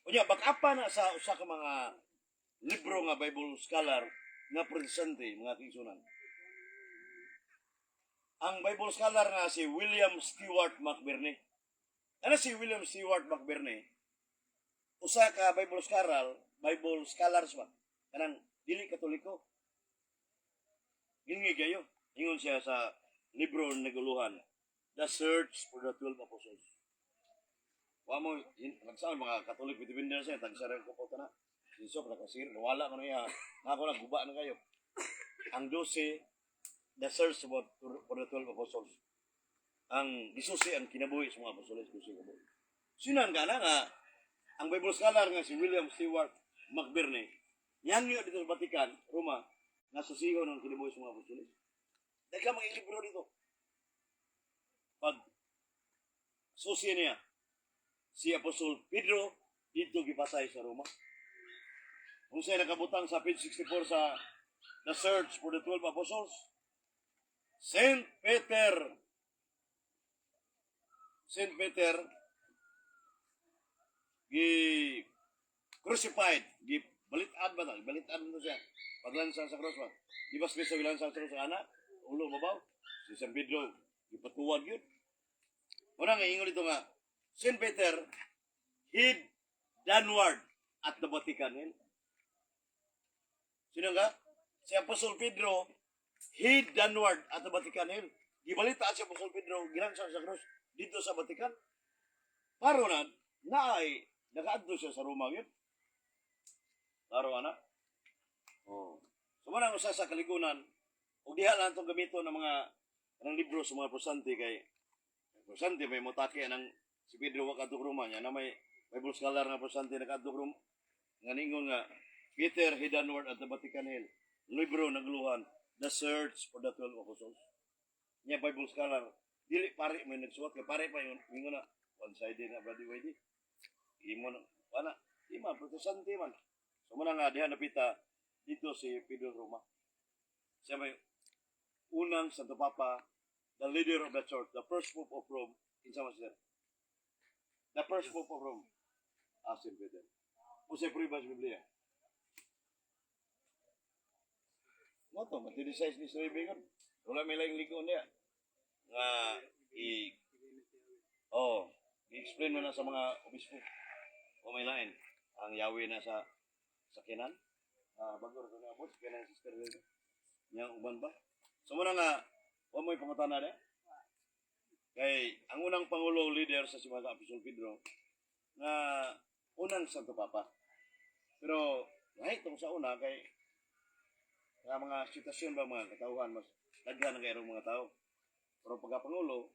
Unya, backup na sa usa ka mga libro nga Bible scholar nga Protestante, mga kaigsuonan. Ang Bible scholar nga si William Stewart McBirnie. Ano si William Stewart McBirnie? Usa ka Bible scholars ba? Kanang dili Katoliko. Ingi kayo. Ingon siya sa libro naguluhan, The Search for the 12 Apostles. Wa mo, nagsaon mga Katolik defender siya, tagsarang ko po na. Isok, nakasir, nawala ko na iya. Nako na, guba na kayo. Ang 12, The Search for the 12 Apostles. Ang gisusi ang kinabuhi sa mga apostoles, 12 kabuhi. Sinan ka na nga, ang Bible scholar nga si William Stewart McBirnie, niyangyo dito sa Vatican, Roma, nga susihon ang kinabuhi sa mga apostoles. Daghan mga libro dito. Pag susi niya, si Apostol Pedro dito gipatay sa Roma. Kung siya nakabutang sa page 64 sa The Search for the 12 Apostles, Saint Peter gi crucified, gi balitan ba ta? Balitan mo siya. Paglansang sa cross ba? Di ba si Cristo gilansang sa cross ana? Ulo mabaw. Si San Pedro gipatuwag yun. Una nga ingon dito nga Saint Peter hid downward at the Vatican Hill. Sino nga? Si Apostol Pedro hid downward at the Vatican Hill. Gibalita si Apostol Pedro gilansang sa cross dito sa Vatican. Paro na, naay, nakaadto siya sa Roma yun. Klaro ana? Oh. So man ang usa sa kaligunan, ug diha lang itong gamito ng mga ng libro sa mga Protestante kay Protestante may motake ang si Pedro wa kadtong Roma niya na may Bible scholar nga Protestante nakadtong Roma nga ningon nga Peter hid downward at the Vatican Hill. Libro nagluhan The Search for the 12 Apostles. Niya Bible scholar dili pare may nagsuwat kay pare pa yun ingon na one sided na brother YD. Imo na wala di man Protestante man. So muna nga diha napita dito si Pedro Roma. Siya may unang Santo Papa, the leader of the church, the first Pope of Rome, kinsa man siya? The first Pope of Rome, ah, Saint Peter. Unsay prueba sa Biblia? Mo to, matidisize ni Sir Bacon. Wala may laing ligon niya. Nga, oh, i-explain mo na sa mga obispo. O may lain. Ang Yahweh na sa kinan. Ah, bago rin na abot, kinan sister dito. Yang uban ba? So muna nga, wa mo'y pangutana niya. Kay ang unang pangulo leader sa simbahan sa Apostol Pedro nga unang Santo Papa. Pero lahi tong sa una kay nga mga sitwasyon ba mga katauhan mas daghan ang kayong mga tao. Pero pagka pangulo,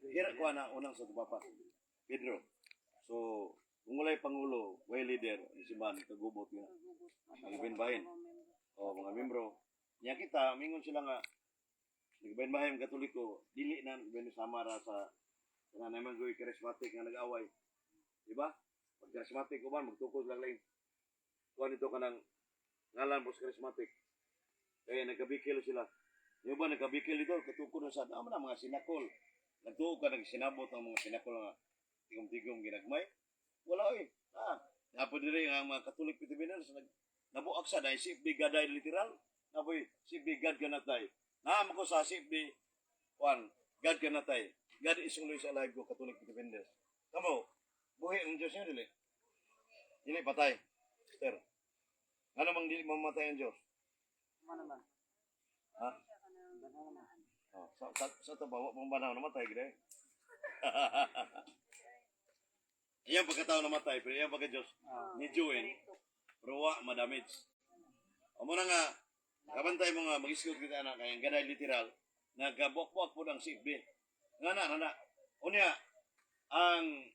hira ko na unang Santo Papa, Pedro. So, kung walay pangulo, way leader, ang simbahan kagubot yun. Ang bahin. O mga membro. Nya kita, mingon sila nga, nagbahin-bahin ang Katoliko, dili na nagbahin sama ra sa nga naman goy charismatic nga nag-away. Di ba? Pag charismatic uban magtukod lang lang. Kuan ito kanang ngalan po sa charismatic. Kaya nagkabikil sila. Di ba nagkabikil ito, katukod na sa amo na mga sinakol. Nagtuo ka nagsinabot ang mga sinakol nga tigom-tigom ginagmay. Wala oy. Ah, napo diri nga mga Catholic Pilipinas nag nabuak sa dahil si God die literal. Napoy si God cannot die. Naam ko sa si one God cannot die. God is always alive ko Catholic Defenders. Kamo, buhi ang Diyos niyo dili. Dili patay. Sir. Ano mang dili mamatay ang Diyos? Mana man. Ha? Banal man. Oh, sa to ba wa mong banhaw namatay gid eh. Iyang pagkatao namatay pero iyang pagka Diyos Ah. ni join pero wa madamage. Amo na nga Kabantay mo nga mag-isgot kita ana kay ang gaday literal nagabuak-buak po ang CFB. Nga na na. Unya ang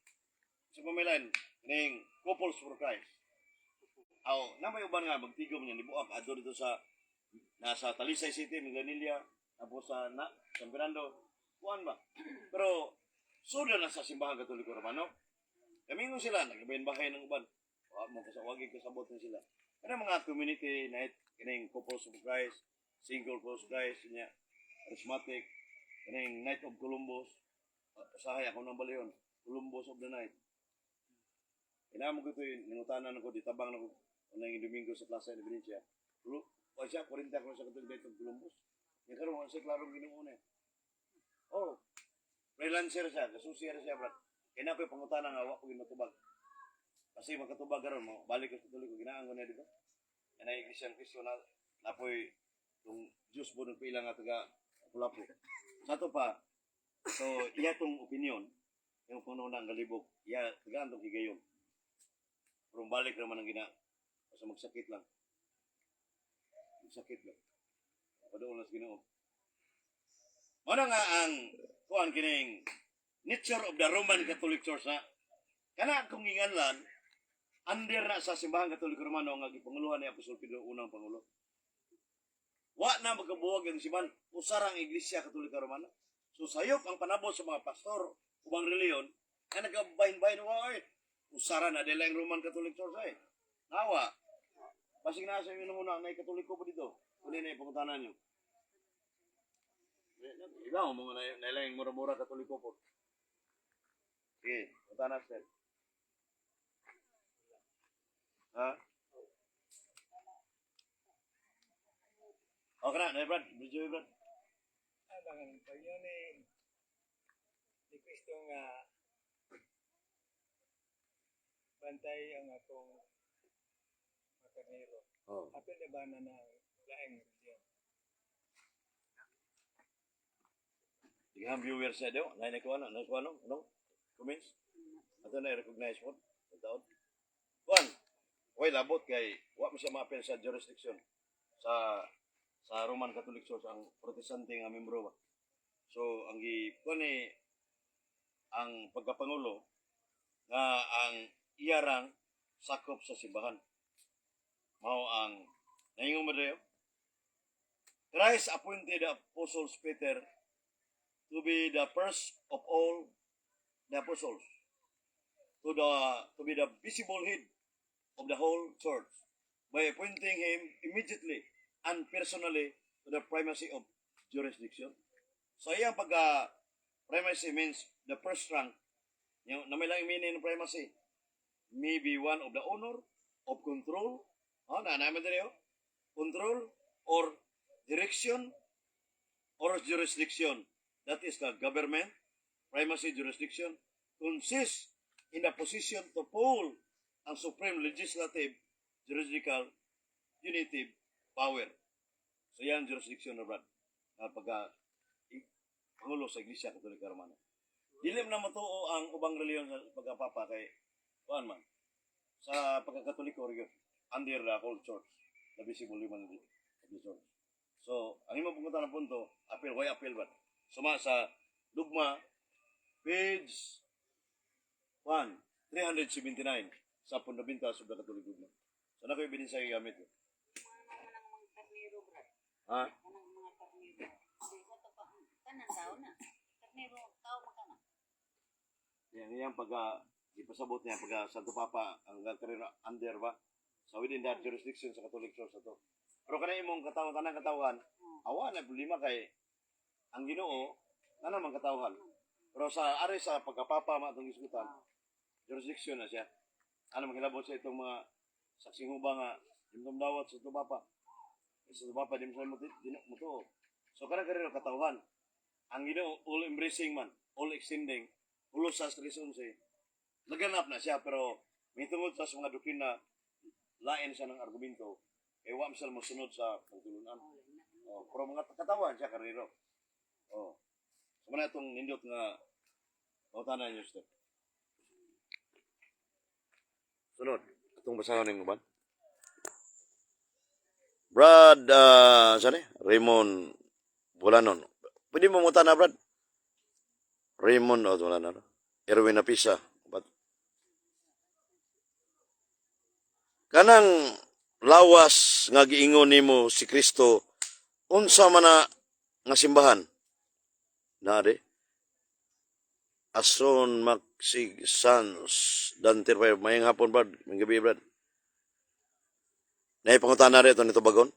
sa pamilan ning Couples for Christ. Aw, na may uban nga magtigom niya nibuak adto dito sa nasa Talisay City, Minglanilla, tapos sa na, San Fernando, kuan ba? Pero suda na sa Simbahan Katoliko Romano. Kamingon sila, nagbahin-bahay ng uban. Wa mo kasawagi kasabot na sila. Kana mga community night kining Couples of Christ, Single Couples of Christ, nya charismatic, kining Night of Columbus. Usahay ako ng baliyon, Columbus of the Night. Inamo ko ito yun, nangutanan ko, ditabang na ko, unang Domingo sa Plaza de Venecia. O siya, 40 ko sa Catholic Night of Columbus. Yung karoon, siya klarong Ginoo na. Oh, freelancer siya, kasusiya siya, brad. Kaya na ako'y pangutana nga, wa ko ginatubag. Kasi magkatubag karon mo, balik ko sa Katoliko, ginaan ko na, di ba? Yan ay Iglesia ng Cristo na napoy yung Diyos po ng pila nga taga Lapu. Sa to pa, so iya tong opinion, yung puno ng galibok, iya tagaan tong higayon. Pero balik naman ang gina, basta magsakit lang. Magsakit lang. Padoon na sa Ginoo. Mao nga ang kuan kining nature of the Roman Catholic Church na kana akong giinganlan under na sa Simbahan Katoliko Romano nga gipanguluhan ni Apostol Pedro unang pangulo. Wa na magkabuwag ang simbahan, usara ang Iglesia Katolika Romana. So sayop ang panabot sa mga pastor ubang reliyon nga nagabahin-bahin wa oy. Usara na dila ang Roman Catholic Church ay. Nawa. Basig na sa inyo muna na Katoliko pa dito. Uli na ipangutanan niyo. Iba mo mga nailang mura-mura Katoliko po. Sige, pangutana sir. Ha? Okay na, na Brad, medyo Brad. Ano nga pag yun eh, ni Kristo nga bantay ang akong mga karnero. Oh. Apil na ba na ng laing reliyon? Dighang viewers na daw, na ko ano, na ko ano, ano? Comments? Ato na recognize mo. Taon. Kuan. Way labot kay wa mo siya maapil sa jurisdiction sa Roman Catholic Church ang Protestante nga membro ba. So ang gi kuan ni ang pagkapangulo nga ang iyarang sakop sa simbahan. Mao ang naingon mo dayo. Christ appointed the apostles Peter to be the first of all the apostles, to be the visible head of the whole church, by appointing him immediately and personally to the primacy of jurisdiction. So iyang pagka primacy means the first rank. Yung na may lang meaning ng primacy. May be one of the honor, of control, oh, na naman din yun. Control or direction or jurisdiction. That is the government, primacy jurisdiction, consists in the position to hold ang supreme legislative, juridical, punitive power. So yan jurisdiction na Brad. Na pagka pangulo sa Iglesia Katolika Romana. Dili man na matuo ang ubang reliyon sa pagkapapa kay kuan man sa pagkakatoliko gyud under the whole church, the visible human of the church. So, ang imong punta na punto, appeal, why appeal ba? Suma sa Dugma, page 1, 379 sa Fundamental of the Catholic Dogma. So, na ko ebidensya gamit. Mga ng mga karnero, Brad. Ha? Kanang mga karnero. Sa to pa, kanan tao na. Karnero, tao man kana. Yan, yan pagka ipasabot niya pagka Santo Papa ang karero under ba? So within that jurisdiction sa Catholic Church ato. Pero kanang imong katawan kanang katawan, awa na problema kay ang Ginoo na naman katawhan. Pero sa ari sa pagkapapa ma atong isgutan, jurisdiction na siya. Ano maghilabot sa itong mga saksing huba nga imong dawat sa Santo Papa. Sa Santo Papa di mo sa mutuo. So kanang karero katawhan. Ang Ginoo all embracing man, all extending, ulos sa 3:11. Naganap na siya pero may tungod sa mga doktrina lain siya ng argumento eh wa man siya mosunod sa pagtulunan. Oh, pero mga katawan siya karero. Oh. So man itong nindot nga pangutana niyo step. Sunod, atong basahon ning uban. Brad, saan eh? Raymond Bulanon. Pwede mo muta na, Brad? Raymond, oh, wala na. Erwin Apisa. But, kanang lawas nga giingon nimo si Kristo, unsa man na nga simbahan? Na de? Ason Maxig Sans Dante Rafael. Mayang hapon, Brad. Mayang gabi, Brad. Naipangutana rito nito bagon.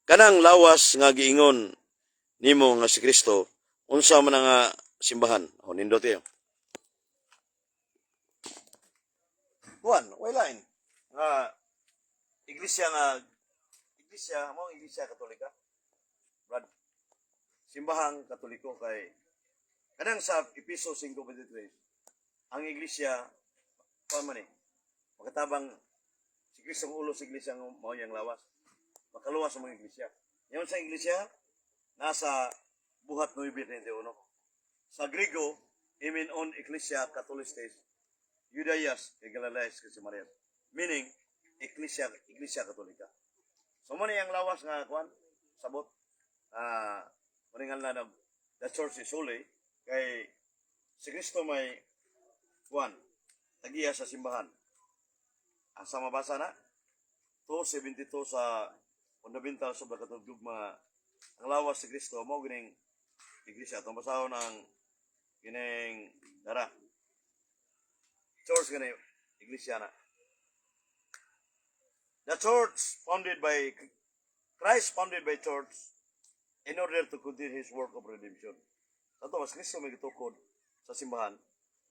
Kanang lawas nga giingon nimo nga si Kristo, unsa man nga simbahan? O nindot iyo. Kuan, way lain. Nga iglesia nga iglesia mo ang Iglesia Katolika. Brad. Simbahang Katoliko kay kanang sa Episo 5:23 ang iglesia kuan man eh makatabang si Kristo ang ulo sa iglesia nga mao iyang lawas. Makaluwas ang mga iglesia. Ngayon sa iglesia, nasa Buhat 9:31. Sa Grigo, imin on Ecclesia Catholistes, Judaias, e Galileas, kay Samaria. Meaning, Ecclesia, Iglesia Katolika. So, mo ang lawas nga, kuan, sabot, ah, uh, nga na, the church is holy, kay si Kristo may, kuan, tagiya sa simbahan. Asa mabasa na? 272 sa Fundamentals of the Catholic Dogma, ang lawas si Kristo mao gining iglesia. Atong basahon ang gining dara. Church gani iglesia na. The church founded by Christ, founded by church in order to continue his work of redemption. Ato mas Kristo may gitukod sa simbahan.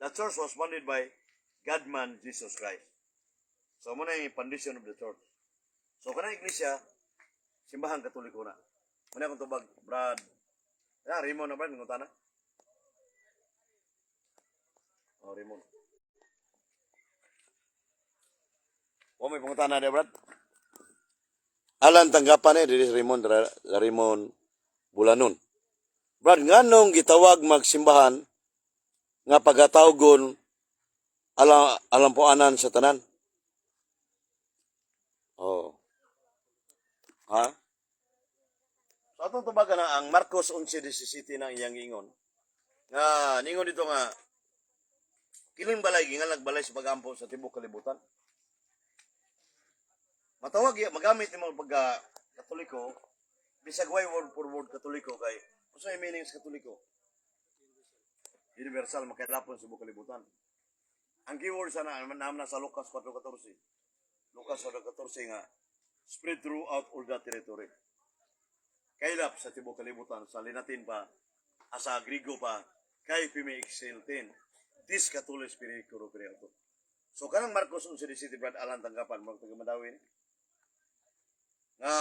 The church was founded by God-man Jesus Christ. So mo na yung foundation of the church. So kanang iglesia, simbahan Katoliko na. Muna akong tubag, Brad. Ah, Raymond na Brad, nguta na. Oh, Raymond. Wa may pangutana dia, Brad. Alan tanggapan eh, diri si Raymond, Raymond Bulanon. Brad, nganong gitawag magsimbahan nga pagatawgon alam alampuanan sa tanan? Oh. Ha? So atong tubagan na ang Marcos 11:17 na iyang ingon. Nga ningon dito nga kining balay gingalag balay sa pagampo sa tibuok kalibutan. Matawag iya magamit nimo pagka Katoliko bisag way word for word Katoliko kay unsa may meaning sa Katoliko? Universal, makailapon sa buong kalibutan. Ang keyword sana naman na sa Lucas 4:14. Lucas 4:14 nga spread throughout all the territory. Kailap sa tibuok kalibutan sa Linatin pa, asa Grigo pa, kay pimi exceltin. Dis Catholic Spiritual Creator. So kanang Marcos 11:17, Brad Alan tanggapan mo taga Madawi ni. Nga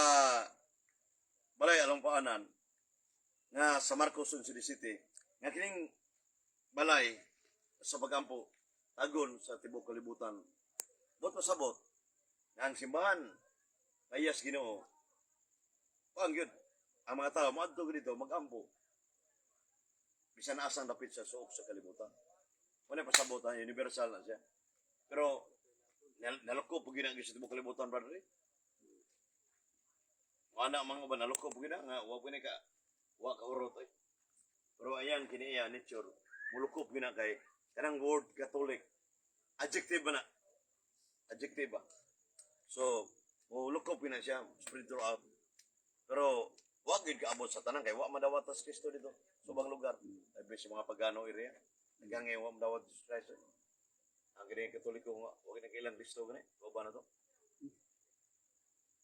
balay along paanan nga sa Marcos 11:17 nga kining balay sa pagampo tagon sa tibuok kalibutan. Bot masabot nga ang simbahan mayas Ginoo. Pang yun, ang mga tao moadto dito magampo. Bisan asang dapit sa suok sa kalibutan. Wala pasabot ang universal na siya. Pero naloko pug gina sa tibuok kalibutan, brother. Eh. Wala mga uban naloko pug gina nga wa pud ni ka wa ka urot eh. Pero ayan kini iya nature mulukop gina kay kanang word Catholic adjective ba na? Adjective ba? So, mulukop gina siya spread throughout. Pero wa gyud kaabot sa tanan kay wa madawat sa Kristo dito sa ubang lugar. Labi sa mga pagano area. Hanggang ngayon wa madawat sa Kristo. Ang gini Katoliko nga wa gini kailang Kristo gani. Wa ba na to?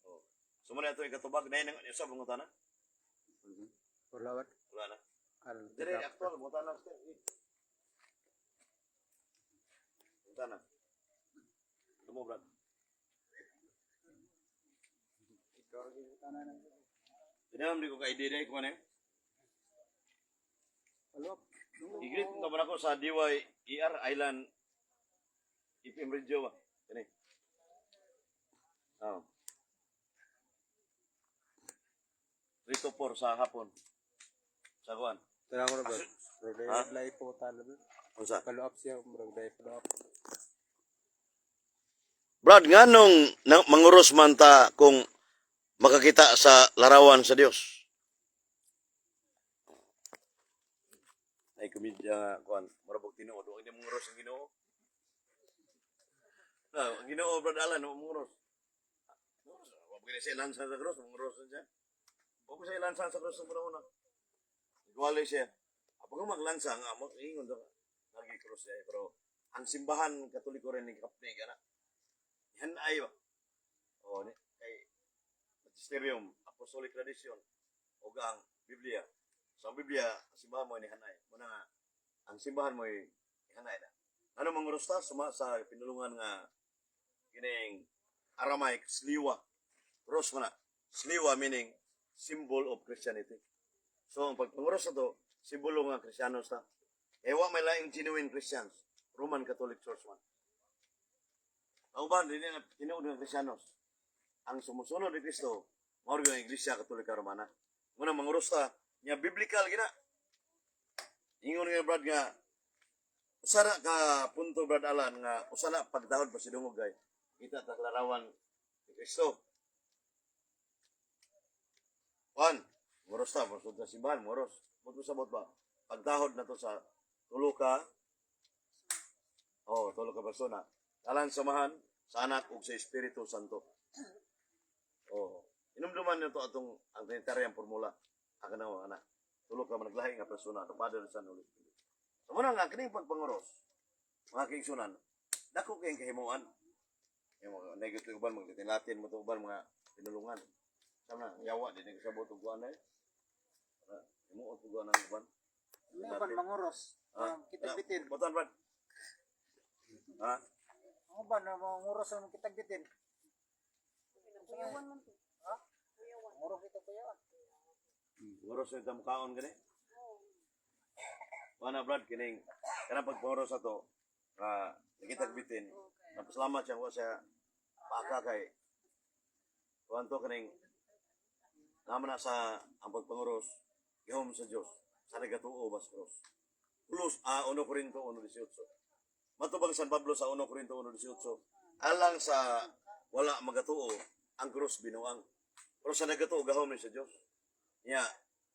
Oh. So mo na ito ikatubag na yun sa pangutana? Wala ba? Wala na. Alan Dire aktual pangutana sir. Pangutana. Tumo, Brad. Tinawag di ko ka ID ko man eh. Follow up. I-greet naman ako sa DYER Island FM Radio ba? Kani. Oh. 3 to 4 sa hapon. Sa kuan. Tara ko na ba? Ha? Reply po tala ba? Unsa? Follow up siya, murag dai follow up. Brad, nganong manguros man ta kung makakita sa larawan sa Dios. Ay komedya nga kuan, murag tinuod wa gyud manguros ang Ginoo. Ah, ang Ginoo, Brad Alan, wa manguros. Wa pa siya lansa sa cross, manguros na siya. Wa pa siya lansa sa cross sa una. Igual siya. Apo kung maglansa nga mo ingon do. Lagi cross siya pero ang simbahan Katoliko rin ni kapne kana. Yan ay ba. Oh, ni kay Magisterium, Apostolic Tradition ug ang Biblia. Sa ang Biblia, ang simbahan mo ni hanay. Muna nga ang simbahan mo hanay na. Ano manguros ta suma sa pinulungan nga kining Aramaic sliwa. Cross mo na. Sliwa meaning symbol of Christianity. So ang pagpanguros na to, simbolo nga Kristiyanos ta. Ewa may laing genuine Christians. Roman Catholic Church man. Ang uban, dili na tinuod nga Kristiyanos. Ang sumusunod ni Kristo, mao gyud ang Iglesia Katolika Romana. Muna manguros ta, nya biblical gina. Ingon nga, Brad, nga usa na ka punto, Brad Alan, nga usa na pagdahod pa si dungog gay. Kita ta larawan ni Kristo. Juan, moros ta, moros ta simbahan, moros. Mo sabot ba? Pagdahod na to sa tulo ka, oh, tulo ka persona. Alan samahan sa Anak ug sa Espiritu Santo. Oh, inumduman nito atong ang Trinitarian formula. Ang kanang anak. Tulo ka managlahi nga persona, the Father, the Son, Holy Spirit. So muna nga kining pagpanguros, mga kaigsunan, dako kayong kahimuan. Yung mga negative uban, mga Latin mo to uban, mga pinulungan. Sama na, yawa, di na kasabot og kuan eh. Himuot og kuan ang uban. Ano ba manguros? Ah, Kitag bitin. Botan, Brad. Ha? Ano ba na manguros ang kitag bitin? Kuyawan man to. Ha? Manguros ito kuya. Nguros na itong kaon gani. Wala, Brad, kining kanang pagpanguros ato nga nakitag bitin. Napasalamat siya ko sa paka kay kuan to kining naman na sa ang pagpanguros gihom sa Dios sa nagatuo bas cross. Pulos a 1 Corinto 1:18. Matubang San Pablo sa 1 Corinto 1:18, alang sa wala magatuo ang cross binuang. Pero sa nagatuo gahom ni sa Dios. Nya,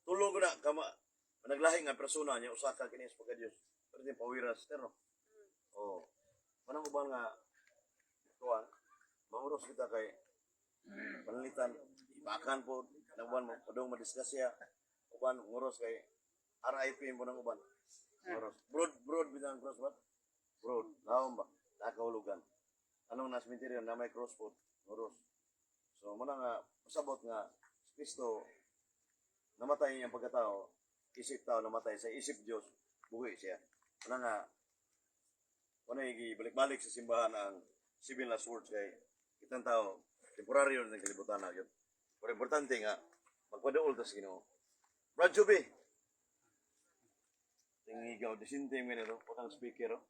tulog na kama managlahi nga persona niya usa ka kini sa pagka-Dios. Pero din pawiras pero. Oh. Manang uban nga tuan, manguros kita kay panalitan ibakan po nang uban mo padung madisgrasya uban nguros kay RIP mo nang uban. Nguros. Broad broad bitang cross ba? Broad. Laom ba? Nakahulugan. Anong nas cemetery na may cross po? Nguros. So muna nga pasabot nga si Kristo namatay iyang pagkatao, isip tao namatay sa isip Dios, buhi siya. Muna nga wala balik-balik sa simbahan ang civil last words kay kitang tao temporaryo na kalibutan na yun. Pero importante nga magpaduol ta sa Ginoo. Brad Juby. Tingigaw disinte mo nito, putang speaker oh.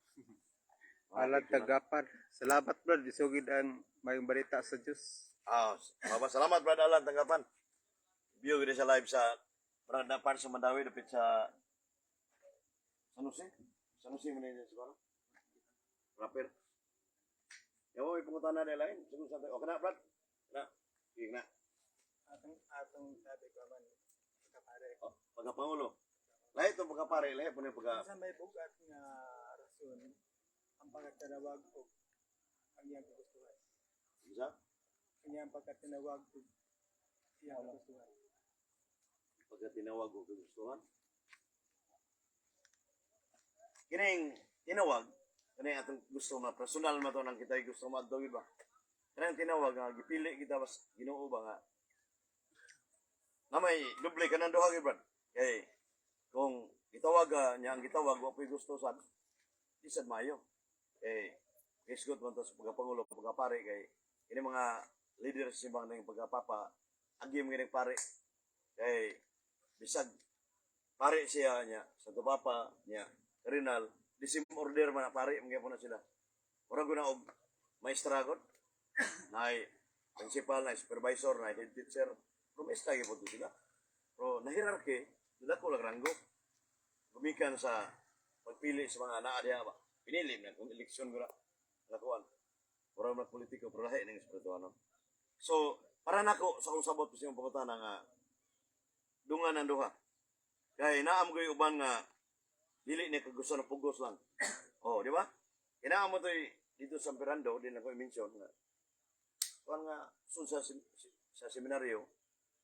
Alad tagapan. Salamat, Brad, isugid ang mayong balita sa Dios. Ah, maba salamat, Brad Alan tanggapan. View gid sa live sa Brad na part sa Mandawi dapit sa San Jose. San Jose man ni siguro. Rapper. Yawa may pangutan na lain. Sige sa okay na, Brad. Na. Sige na. Atong atong sabi ko man pagkapare. Oh, pagkapangulo. Lahi itong pagkapare, lahi po na yung pagka. Sa may bugat nga rason ang pagkatinawag og ang iyang kagustuhan. Isa? Ang iyang pagkatinawag og iyang kagustuhan. Pagka tinawag o kagustuhan. Kining tinawag, kini atong gusto na personal man to nang kita gusto maadto ba. Kanang tinawag nga gipili kita bas Ginoo ba nga na may doble kanang duha gyud, Brad. Kay kung gitawag ka niya ang gitawag wa po'y gusto sad di sad maayo. Kay isgot man to sa pagkapangulo, pagkapare kay kini mga leader sa simbang ng pagkapapa agi mo kining pare kay bisag pare siya niya sa papa niya Rinal the same order man na pare magyapon na sila murag na og maestra god naay principal, na supervisor, na head teacher, pero maestra gyapon to sila, pero na hierarchy dako lang ranggo gumikan sa pagpili sa mga naa diha ba pinili man kung eleksyon gura nakuan murag mga politiko pero lahi ning espirituano. So Para nako sa akong sabot sa imong pangutana nga dungan ang duha. Kay naam ko'y uban nga dili ni kagusto na pugos lang. Oh, di ba? Kinaam mo to'y dito sa Perando, di na ko i-mention nga. Kuan nga sun sa seminaryo,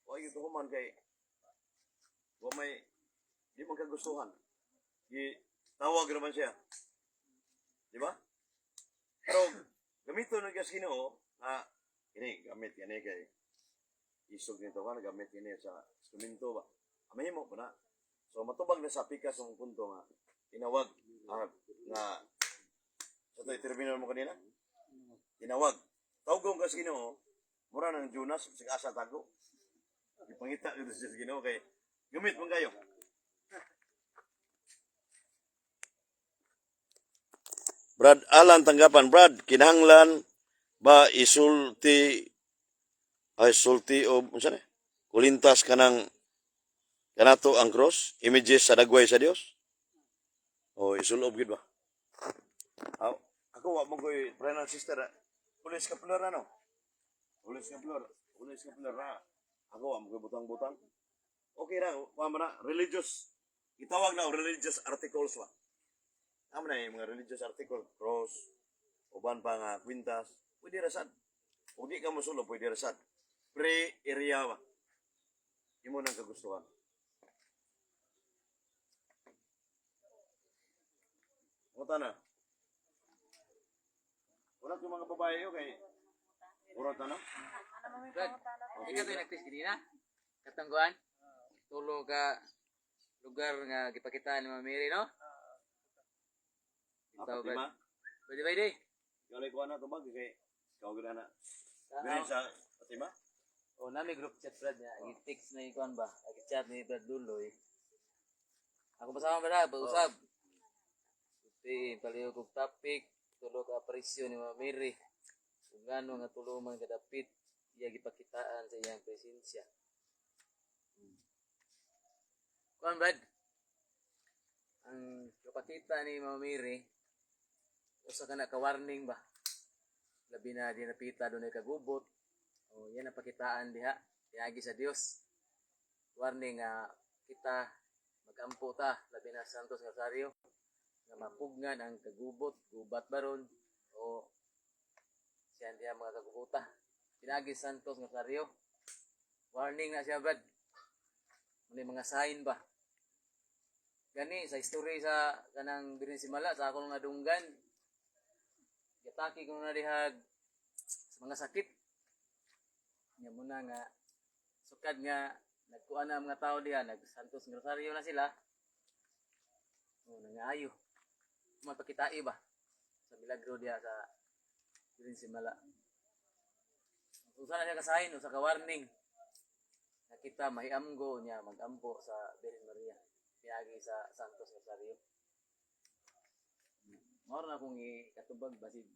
wa gyud human kay wa may di man kagustuhan. Gi tawag ra man siya. Di ba? Pero gamito na gas Ginoo nga kini gamit kini kay isog nito ka gamit kini sa instrumento ba. Mahimo pa na. So matubag na sa pikas ang punto nga tinawag nga sa to'y terminal mo kanina. Tinawag. Tawgon ka sa Ginoo, mura ng Jonas sa asa tago. Ipangita dito sa Ginoo kay gamit man kayo. Brad Alan tanggapan, Brad, kinahanglan ba isulti ay sulti o unsa na kulintas kanang kanato ang cross images sa dagway sa Dios o isulob gid ba? Aw, ako wa mo koy brother and sister, ah. Pulis ka plor ano, pulis ka plor, pulis ka plor na ako wa mo koy butang-butang, okay ra wa man na religious, gitawag na og religious articles ba. Amo na yung mga religious article, cross, uban pa nga kwintas, pwede ra sad. Ug di ka mosulo, pwede ra sad. Pre area ba. Imo nang kagustuhan. Muta na. Wala yung mga babae, okay. Urot na, no? Brad, ikaw ba nagtis kanina? Katangguan? Tulo ka lugar nga gipakitaan ni Ma'am Mary, no? Ito, Apat Brad. lima. Pwede ba, di? Ikaw lang kuha na tubag, kay ikaw gina na. Dili sa Fatima? Oh, nami group chat, Brad, niya. I-text na ikuan ba? I-chat ni Brad Duloy. Ako pasama ba pag-usab. Sulti, paliw kog topic, tulo ka apresyo ni Ma'am Mary. Kung ngano nga tulo man kadapit, iya gipakitaan sa iyang presensya. Kuan, Brad? Ang kapakita ni Ma'am Mary, usa ka na ka-warning ba? Labi na dinapita doon ay kagubot. O, yan ang pakitaan diha. Piagi sa Dios. Warning nga kita magampo ta labi na sa Santos Rosario nga mapugnan ang kagubot, gubat baron o siyan diha mga kagubuta. Pinagi sa Santos Rosario. Warning na siya, Brad. May mga sign ba? Gani sa history sa kanang Birhen Simala sa akong nadunggan. Gitaki ko na dihag sa mga sakit. Nya muna nga sukad nga nagkuan na ang mga tao diha, nag Santos Rosario na sila. O nangaayo. Mapakitai ba sa milagro diha sa Birhen Simala. Usa na siya kasahin, usa ka warning. Nakita mahiamgo niya magampo sa Birhen Maria piagi sa Santos Rosario. Mao na akong ikatubag basig.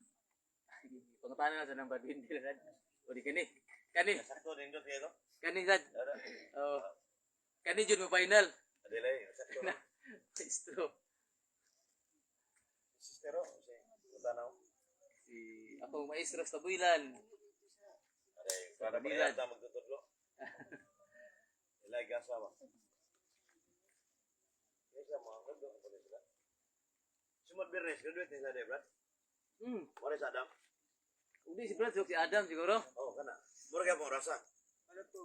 Pangutana na sa nang Brad Windy sad. O di kani. Kani, Sakto din doon kayo. kani sad. Oh. Kani jud mo final. Adilay, sakto. Maestro. Sister, oh, si Muta na. Oh. Si akong maestro sa Builan. Aray, para Manila. pa yata magtutudlo. Ilay gasa ba? Kaya mga kado, ano sila? Sumad Birnes, graduate nila de, Brad. Wala sa Adam. Udi si Brad si Adam siguro. Oh, kana. Mura kaya pong rasa. Ano to?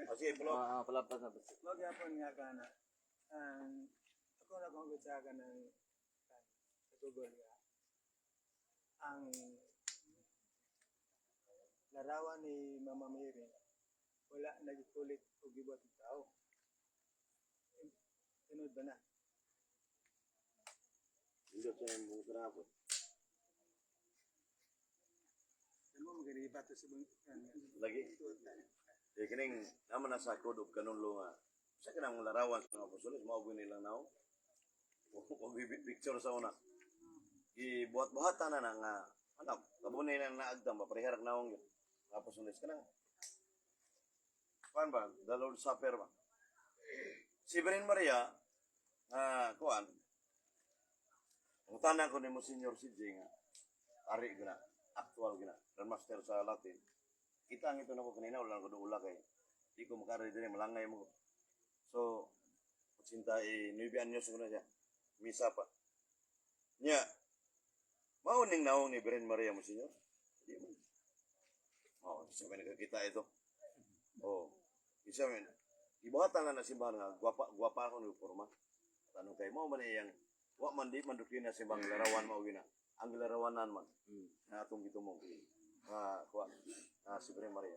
Oh, sige, pulo. Ah, palapas na. Mao gyapon nga kana. Ang ako na kung sa kanang sa Google nga ang larawan ni Mama Mary wala nagikulit og gibuhat ng tao. Tinod ba na? Indot sa imong trapo. Ano mo magariba to sa bang Lagi. Di kining naman na sa code of canon law nga. Sa kanang larawan sa mga apostoles, mao gyud nilang nao. O picture sa una. Gibuhat-buhatan na na nga ano, kabunay nang naagdam ba pareha ra naong yun. Mga apostoles kanang kuan ba, the Lord's Supper ba. Si Virgin Maria nga kuan, ang ko ni Monsignor CJ nga ari gina, actual gina, grandmaster sa Latin. Kita ang ito nako kanina, wala ko duula kay di ko makaroon din, malangay mo ko. So, 89 anyos ko na siya. Misa pa. Nya, mao ning naong ni Birhen Maria mo, Senyor. Di man. Oh, isa may nagkakita ito. Oh, isa may ibuhatan lang na simbahan nga gwapa gwapa ako ni porma. Tanong kay mao man iyang wa man di man doktrina simbang larawan mao gina. Ang larawanan man na atong gitumong nga kuan na si Birhen Maria.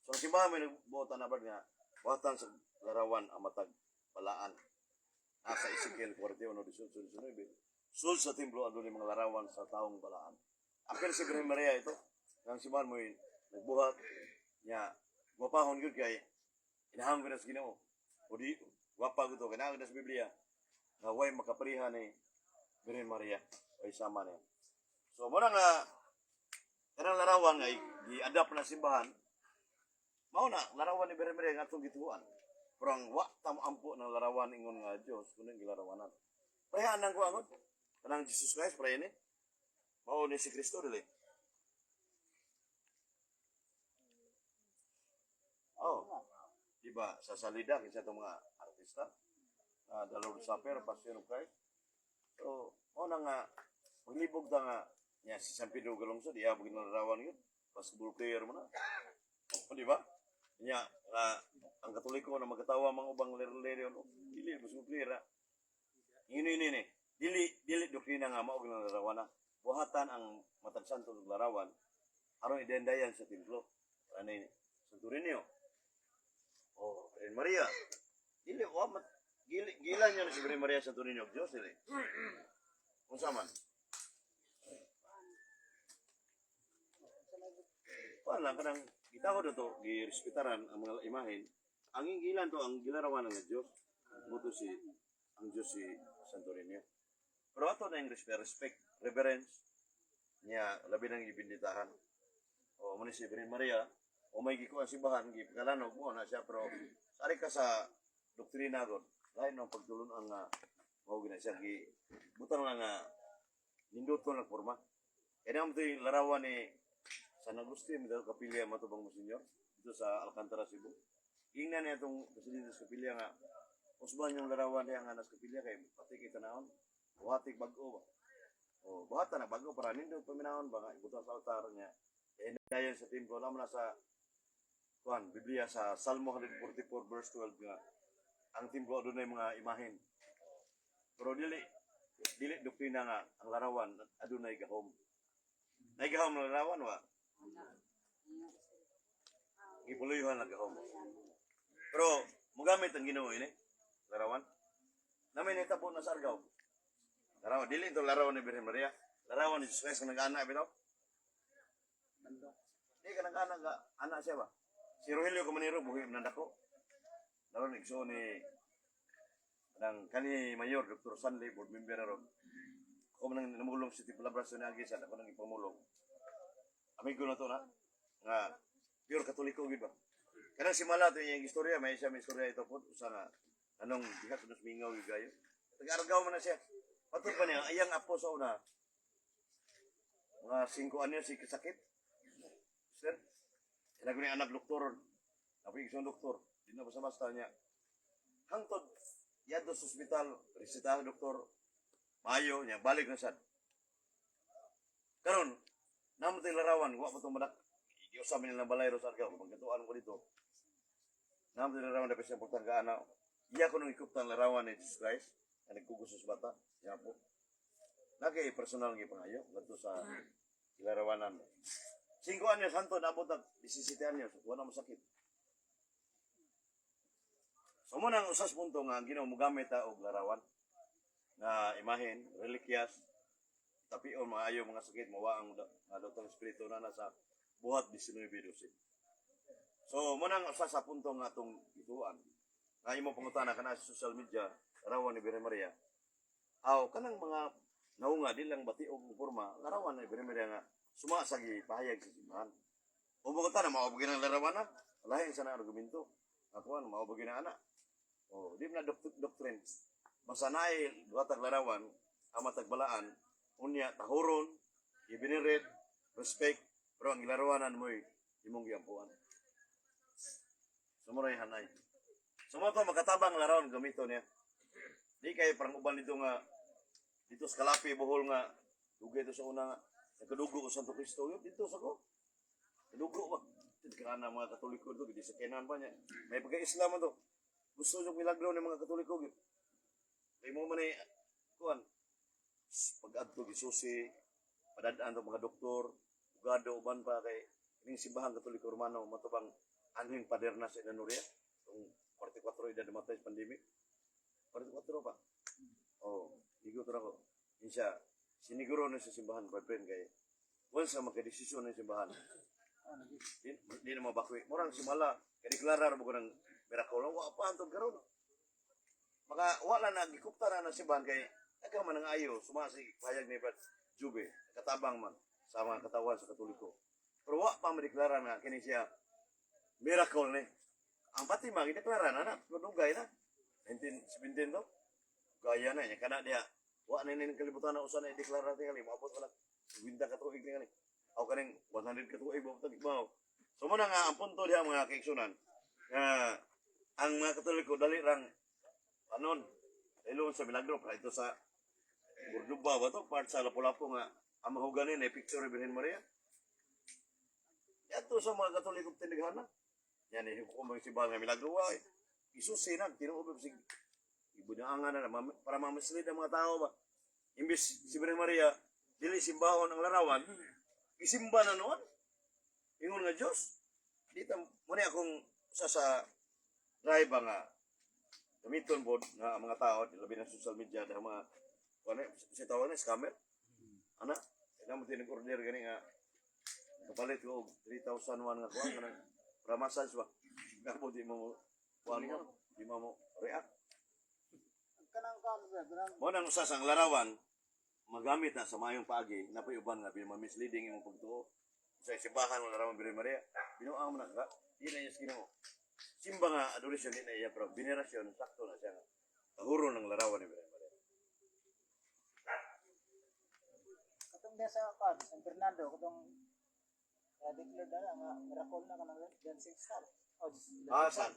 So ang simbahan may nagbuotan na nga buhatan sa larawan ang matag balaan. Nasa Ezekiel 41:18-19. Sul sa templo adunay mga larawan sa taong balaan. Apil si Birhen Maria ito. Ang simbahan mo nagbuhat niya gwapahon gyud kay inahang gyud sa Ginoo. O di gwapa gyud to kay naa gyud sa Biblia nga way makapareha ni Birhen Maria o sama niya. So mo na nga kanang larawan nga gi-adapt na simbahan mao na larawan ni Birhen Maria nga atong gituoan. Pero ang wa ta moampo ng larawan ingon nga Dios kuno gilarawanan. Pareha nang ko angod kanang Jesus Christ pareha ni. Mao ni si Kristo dili. Oh. Di ba sa salida kinsa itong mga artista? The Lord's Supper, Passion of Christ. So, mao na nga maglibog ta nga niya si San Pedro Galongso diya bugin larawan yun. Basketball player mo na. Oh, di ba? Niya nga ang Katoliko na magkatawa mga ubang lerlero oh, dili basketball player ah. Ngino ini ni. Dili dili doktrina nga mao ginang larawan na. Buhatan ang matag santo ug larawan aron idendayan sa templo. Ano ini? Santo Niño. Oh, Virgen Maria. Dili wa mat gili gila niya na si Virgen Maria sa Niño og Dios dili. Unsa man? Kuan lang kanang gitawag to girespetaran ang mga imahen. Ang ingilan to ang gilarawan ng Dios. Muto si ang Dios si Santo Niño. Pero ato na yung respect, respect, reverence niya labi nang gibinditahan. O mo ni si Virgen Maria, o may gikuan simbahan gipakalanog mo na siya pero sari ka sa doktrina god. Lain ang pagtulon ang mao gina siya gi butang lang nga ninduto lang porma. Kaya naman ito yung larawan ni San Agustin dito kapilya matubang mo senyor dito sa Alcantara, Cebu. Ingnan niya itong presidente sa kapilya nga usban yung larawan niya nga nas kapilya kay pati kay tanahon buhatig bag-o ba. O buhatan na bag-o para nindot paminahon ba nga ibutang sa altar niya. Eh dayon sa templo naman na sa kuan Biblia sa Salmo 144 verse 12 nga ang templo adunay mga imahen. Pero dili dili doktrina nga ang larawan adunay gahom. Nay gahom ang larawan wa. Gipuluyuhan lang gahom. Pero mogamit ang Ginoo ini larawan. Namin nitabo na sa Argao. Larawan dili ito larawan ni Birhen Maria. Larawan ni Jesus Christ nga nag-anak bitaw. Di ka nag-anak ka, anak siya ba? Si Rogelio Camanero buhi man nako. Laro ni igsoon ni ng kani Mayor Dr. Sanley board member na ron. Ako man ang namulong sa City Palabras sa Nagi sa ako nang ipamulong. Amigo na to na nga pure Katoliko gid ba. Kanang si Mala to iyang istorya may siya may istorya ito po usa nga anong diha sa mingaw gyud gayo. Taga-Argao man na siya. Patod pa niya ayang apo sa una. Mga 5 anyos si kasakit. Sir, kaya ko ni anak doktor. Ako yung isang doktor. Di na basta-basta niya. Hangtod, yadto sa ospital, resetahan doktor. Maayo niya, balik na sad. Karon, namo tayong larawan, wa pa itong madak. Iusap nilang balay ro sa Argao, pagkatuan ko dito. Namo tayong larawan, dapat siya importante ka ana. Iya ko nung ikuptang larawan ni Jesus Christ, na nagkugos sa bata, siya po. Nagay personal nga ipangayo, ngadto sa ilarawanan. 5 anyos, hanto, naabot na 17 anyos, wala mo sakit. So mo nang usas punto nga ang Ginoo mogamit ta og larawan na imahen, relikyas, tapion maayo mga sakit mawa ang nga dotong espiritu na nasa buhat 19:12. So mo nang usa sa punto nga atong gituan. Nga imo pangutana kana sa social media, larawan ni Birhen Maria. Aw kanang mga naunga di lang bati og porma, larawan ni Birhen Maria nga suma sa gipahayag sa simbahan. O pangutana mao ba ang larawan na? Lahi sa na argumento. Ako ano, mao ba na ana? O, di man na doctrine. Basta naay duhatag larawan, ang matagbalaan, unya tahuron, ibinirit, respect, pero ang gilarawanan mo'y Imong giampuan. Sumuray hanay. So mo to makatabang larawan gamito niya. Di kay parang uban dito nga dito sa Kalapi, Bohol nga dugay ito sa una nga nagkadugo ko Santo Cristo yun dito sa ko. Kadugo ba? Kana mga Katoliko dito, di sa kenan pa niya. May pagka-Islam man to. Gusto nyo milagro ng mga Katoliko gyud. Kay mo man ay kuan pag-adto gisusi padadaan to mga doktor, ugado uban pa kay kining simbahan Katoliko Romano matubang anhing pader na sa Inanuria itong 44 edad namatay sa pandemic. 44 pa. Oh, igo to na ko. Yun siya, siniguro na sa simbahan, Brad Ben, kay once na magkadesisyon ng simbahan, di na mabakwi. Murang simala, kadiklarar mo ko ng miracle, wa pa hantod karon. Maka wala na, gikupta na ng simbahan kay nagka man ang ayo, sumasi pahayag ni Brad Jube, katabang man sa mga katawan sa Katoliko. Pero wa pa madeklara nga kini siya miracle ni. Ang Fatima gideklara na na, dugay na. 1917 to. Gaya na niya kana diha. Wa na ning kalibutan na usa na ideklara tingali moabot wala 50 ka tuig tingali. Aw kaning 100 ka tuig mo tag mao. So mo na nga ang punto diha, mga kaigsunan, nga ang mga Katoliko dali rang anon ilon sa milagro pa ito sa Cordoba ba to, part sa Lapu-Lapu nga ang mahuganin ay picture ni Birhen Maria. Yato sa mga Katoliko tindighana. Yan eh, hukom ang simbahan nga milagro wa. Isusi na, tinuob sig ibunaangan na, para mamislead ang mga tao ba. Imbis si Birhen Maria, dili simbahon ang larawan, isimba na noon. Ingon nga Diyos. Dito, muna akong usa sa drive ba nga gamiton pod nga ang mga tao, labi na social media, dahil mga, kuan eh, si tawag na, scammer. Ana, kaya mo tinag-order gani nga, kapalit ko og 3,001 nga kuan, kanang para massage ba. Gabo di mo, kuan mo, di mo mo react. Kanang kuan sir, kanang Mo nang usa sa ang larawan, magamit na sa mayong paagi, napoy uban nga bi misleading imong pagtuo. Sa simbahan mo larawan Birhen Maria, binuang mo na ka, di na iya sa Ginoo. Simba nga adoration di na iya pero venerasyon sakto na siya nga. Kahuro ng larawan ni Birhen Maria. Katong diya sa kuan, San Fernando, katong declare na nga miracle na kanang dancing star. Oh, Ah, sa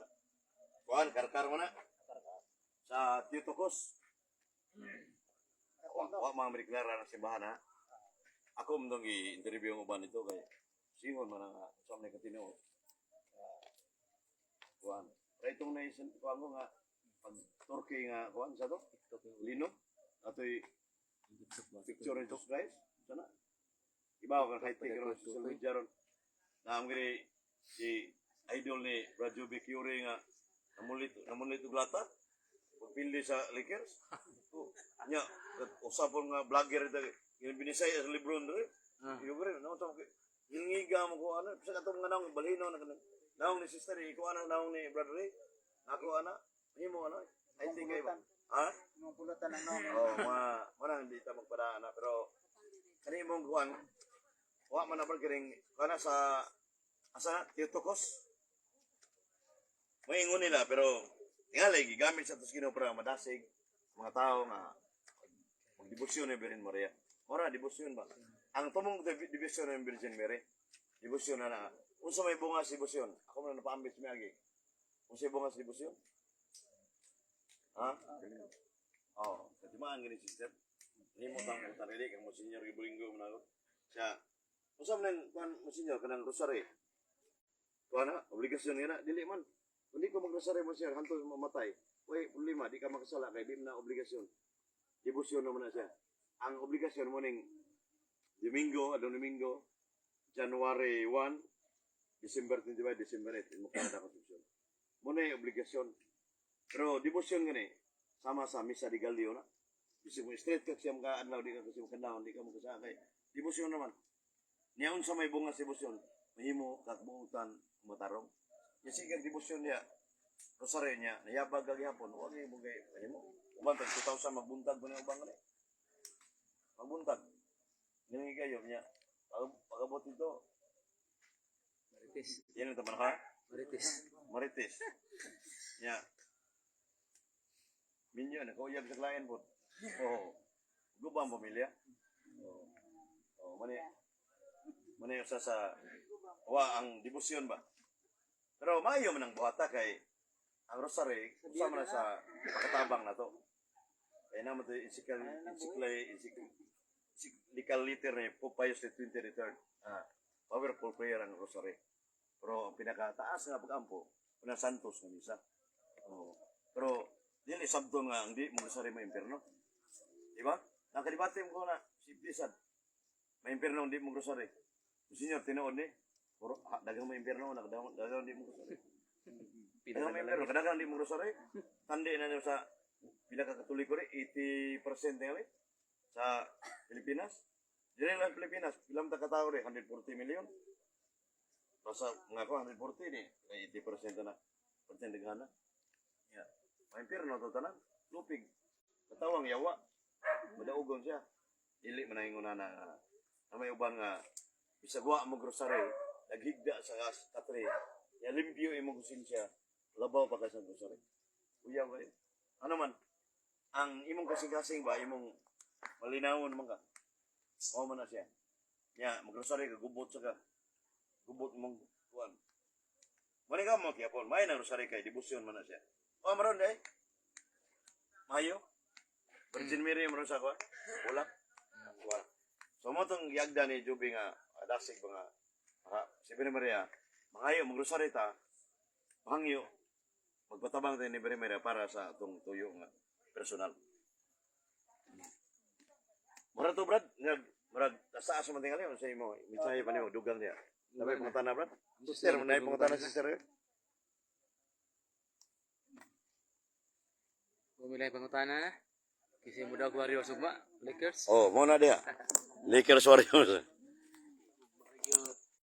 kuan karkar mo na sa Teotokos. Wa mga medeklara ng simbahan ha. Ako mo gi-interview ang uban nito kay singon man ang sa mga katinuod. Kuan. Pero itong naisin kuan ko nga pag Turkey nga kuan sa to lino atoy picture ni Jesus Christ sana. Ibaw ka kahit take ron sa social media ron. Naam gini si idol ni Brad Joby Curie nga namulit og lata. Pagpili sa Lakers. Oh, nya usapon nga vlogger ito. Yung binisay sa Lebron dre. Yung bre, naon sa gilngiga mo ko ano sa katong nga naong balhino na kanang naong ni sister eh, ko ana naong ni brother Ray. Nako ana, himo ano. I think kay ba? Ha? Imong pulutan ang naong. Oh, ma mana hindi ta magpadaan na pero kani imong kuan wa man na ba kining kana sa asa na Teotokos. Maingon nila pero tingali gigamit sa tos Ginoo para madasig mga tao nga magdebosyon ni Virgin Maria. Ora debosyon ba? Ang tumong debosyon ng Virgin Mary, debosyon na na. Unsa may bunga sa debosyon? Ako man napaambit sa miagi. Unsa may bunga sa debosyon? Ha? Oh, katimaan gani sister. Nimo tang utan dili kang Monsignor Gibulingo man ako. Siya. Unsa man ang kuan Monsignor kanang rosary? Kuan na, obligasyon niya na dili man. Kung di ko magrosary Monsignor hantod mamatay. Uy, problema, di ka makasala kay di man na obligasyon. Debosyon naman na siya. Ang obligasyon mo ning Domingo, adong Domingo, January 1, December 25, December 8, mo kada Concepcion. Mo na yung obligasyon. Pero debosyon gani, sama sa Misa de Gallo na. Bisig mo straight ka siyam ka adlaw di ka kasi makandahon, di ka makasakay. Kay debosyon naman. Niya unsa may bunga sa debosyon, mahimo kagbuutan matarong. Kasi kag debosyon niya, rosaryo niya, nayabag ka gihapon, wa gyud mo kay mahimo. Uban tag 2000 magbuntag ba niya ubang gani? Magbuntag. Ngani kayo niya. Pag abot dito, Marites. yan ang taman ha? Marites. Marites. Nya. Minyo, nakauyab sa client po. Oo. Guba ang pamilya. Oo. Oo, mani. Muna yung sa wa ang debosyon ba. Pero maayo man ang buhata kay ang rosary usa man na sa pakatabang na to. Kaya naman ito encyclical letter ni Pope Pius XXIII. Ah, powerful prayer ang rosary. Pero ang pinakataas nga pag-ampo, unang santos nga misa. Oo. Pero dili sabton nga ang di mo rosary mo impierno. Di ba? Nakadibate mo ko na si Bisad. May impierno ang di mo rosary. Senyor tinuod ni. Puro ha, daghang may impierno na daghang daghang di mo rosary. Daghang may impierno, kadaghan di mo rosary. Tandi na niyo sa pila ka Katoliko ri 80% tingali sa Pilipinas. Dili lang Pilipinas, ilang ta katao ri 140 million. Basta nga ko 140 ni, may 80% na. Percent daghana. Yeah. May impierno to tanan, lupig. Katawang yawa. Madaugon siya. Dili man ang inguna na na may uban nga bisag wa mo grocery, naghigda sa katre, ya limpyo imong konsensya, labaw pa ka sa grocery. Uyaw kayo. Ano man, ang imong kasing-kasing ba, imong malinawon man ka. Mao man na siya. Ya, maggrocery ka, gubot sa ka. Gubot mong kuan. Mani ka mo kiyapon, may nang rosary kay debosyon man na siya. O maron day. Mayo. Virgin Mary maron sa kuan. Wala. Wala. So mo tong giagda ni Juby nga dasig ba nga maka, si Virgin Maria, mangayo magrosary ta, mahangyo magpatabang tayo ni Virgin Maria para sa atong tuyo nga personal. Mura to Brad, nga murag taas man tingali sa imo, mensahe pa nimo dugang niya. Labay pangutana Brad. Sister, mo na pangutana sister. Bumilay pangutana na. Kasi mo daw Warriors ugma, Lakers. Oh, mo na diha. Lakers Warriors.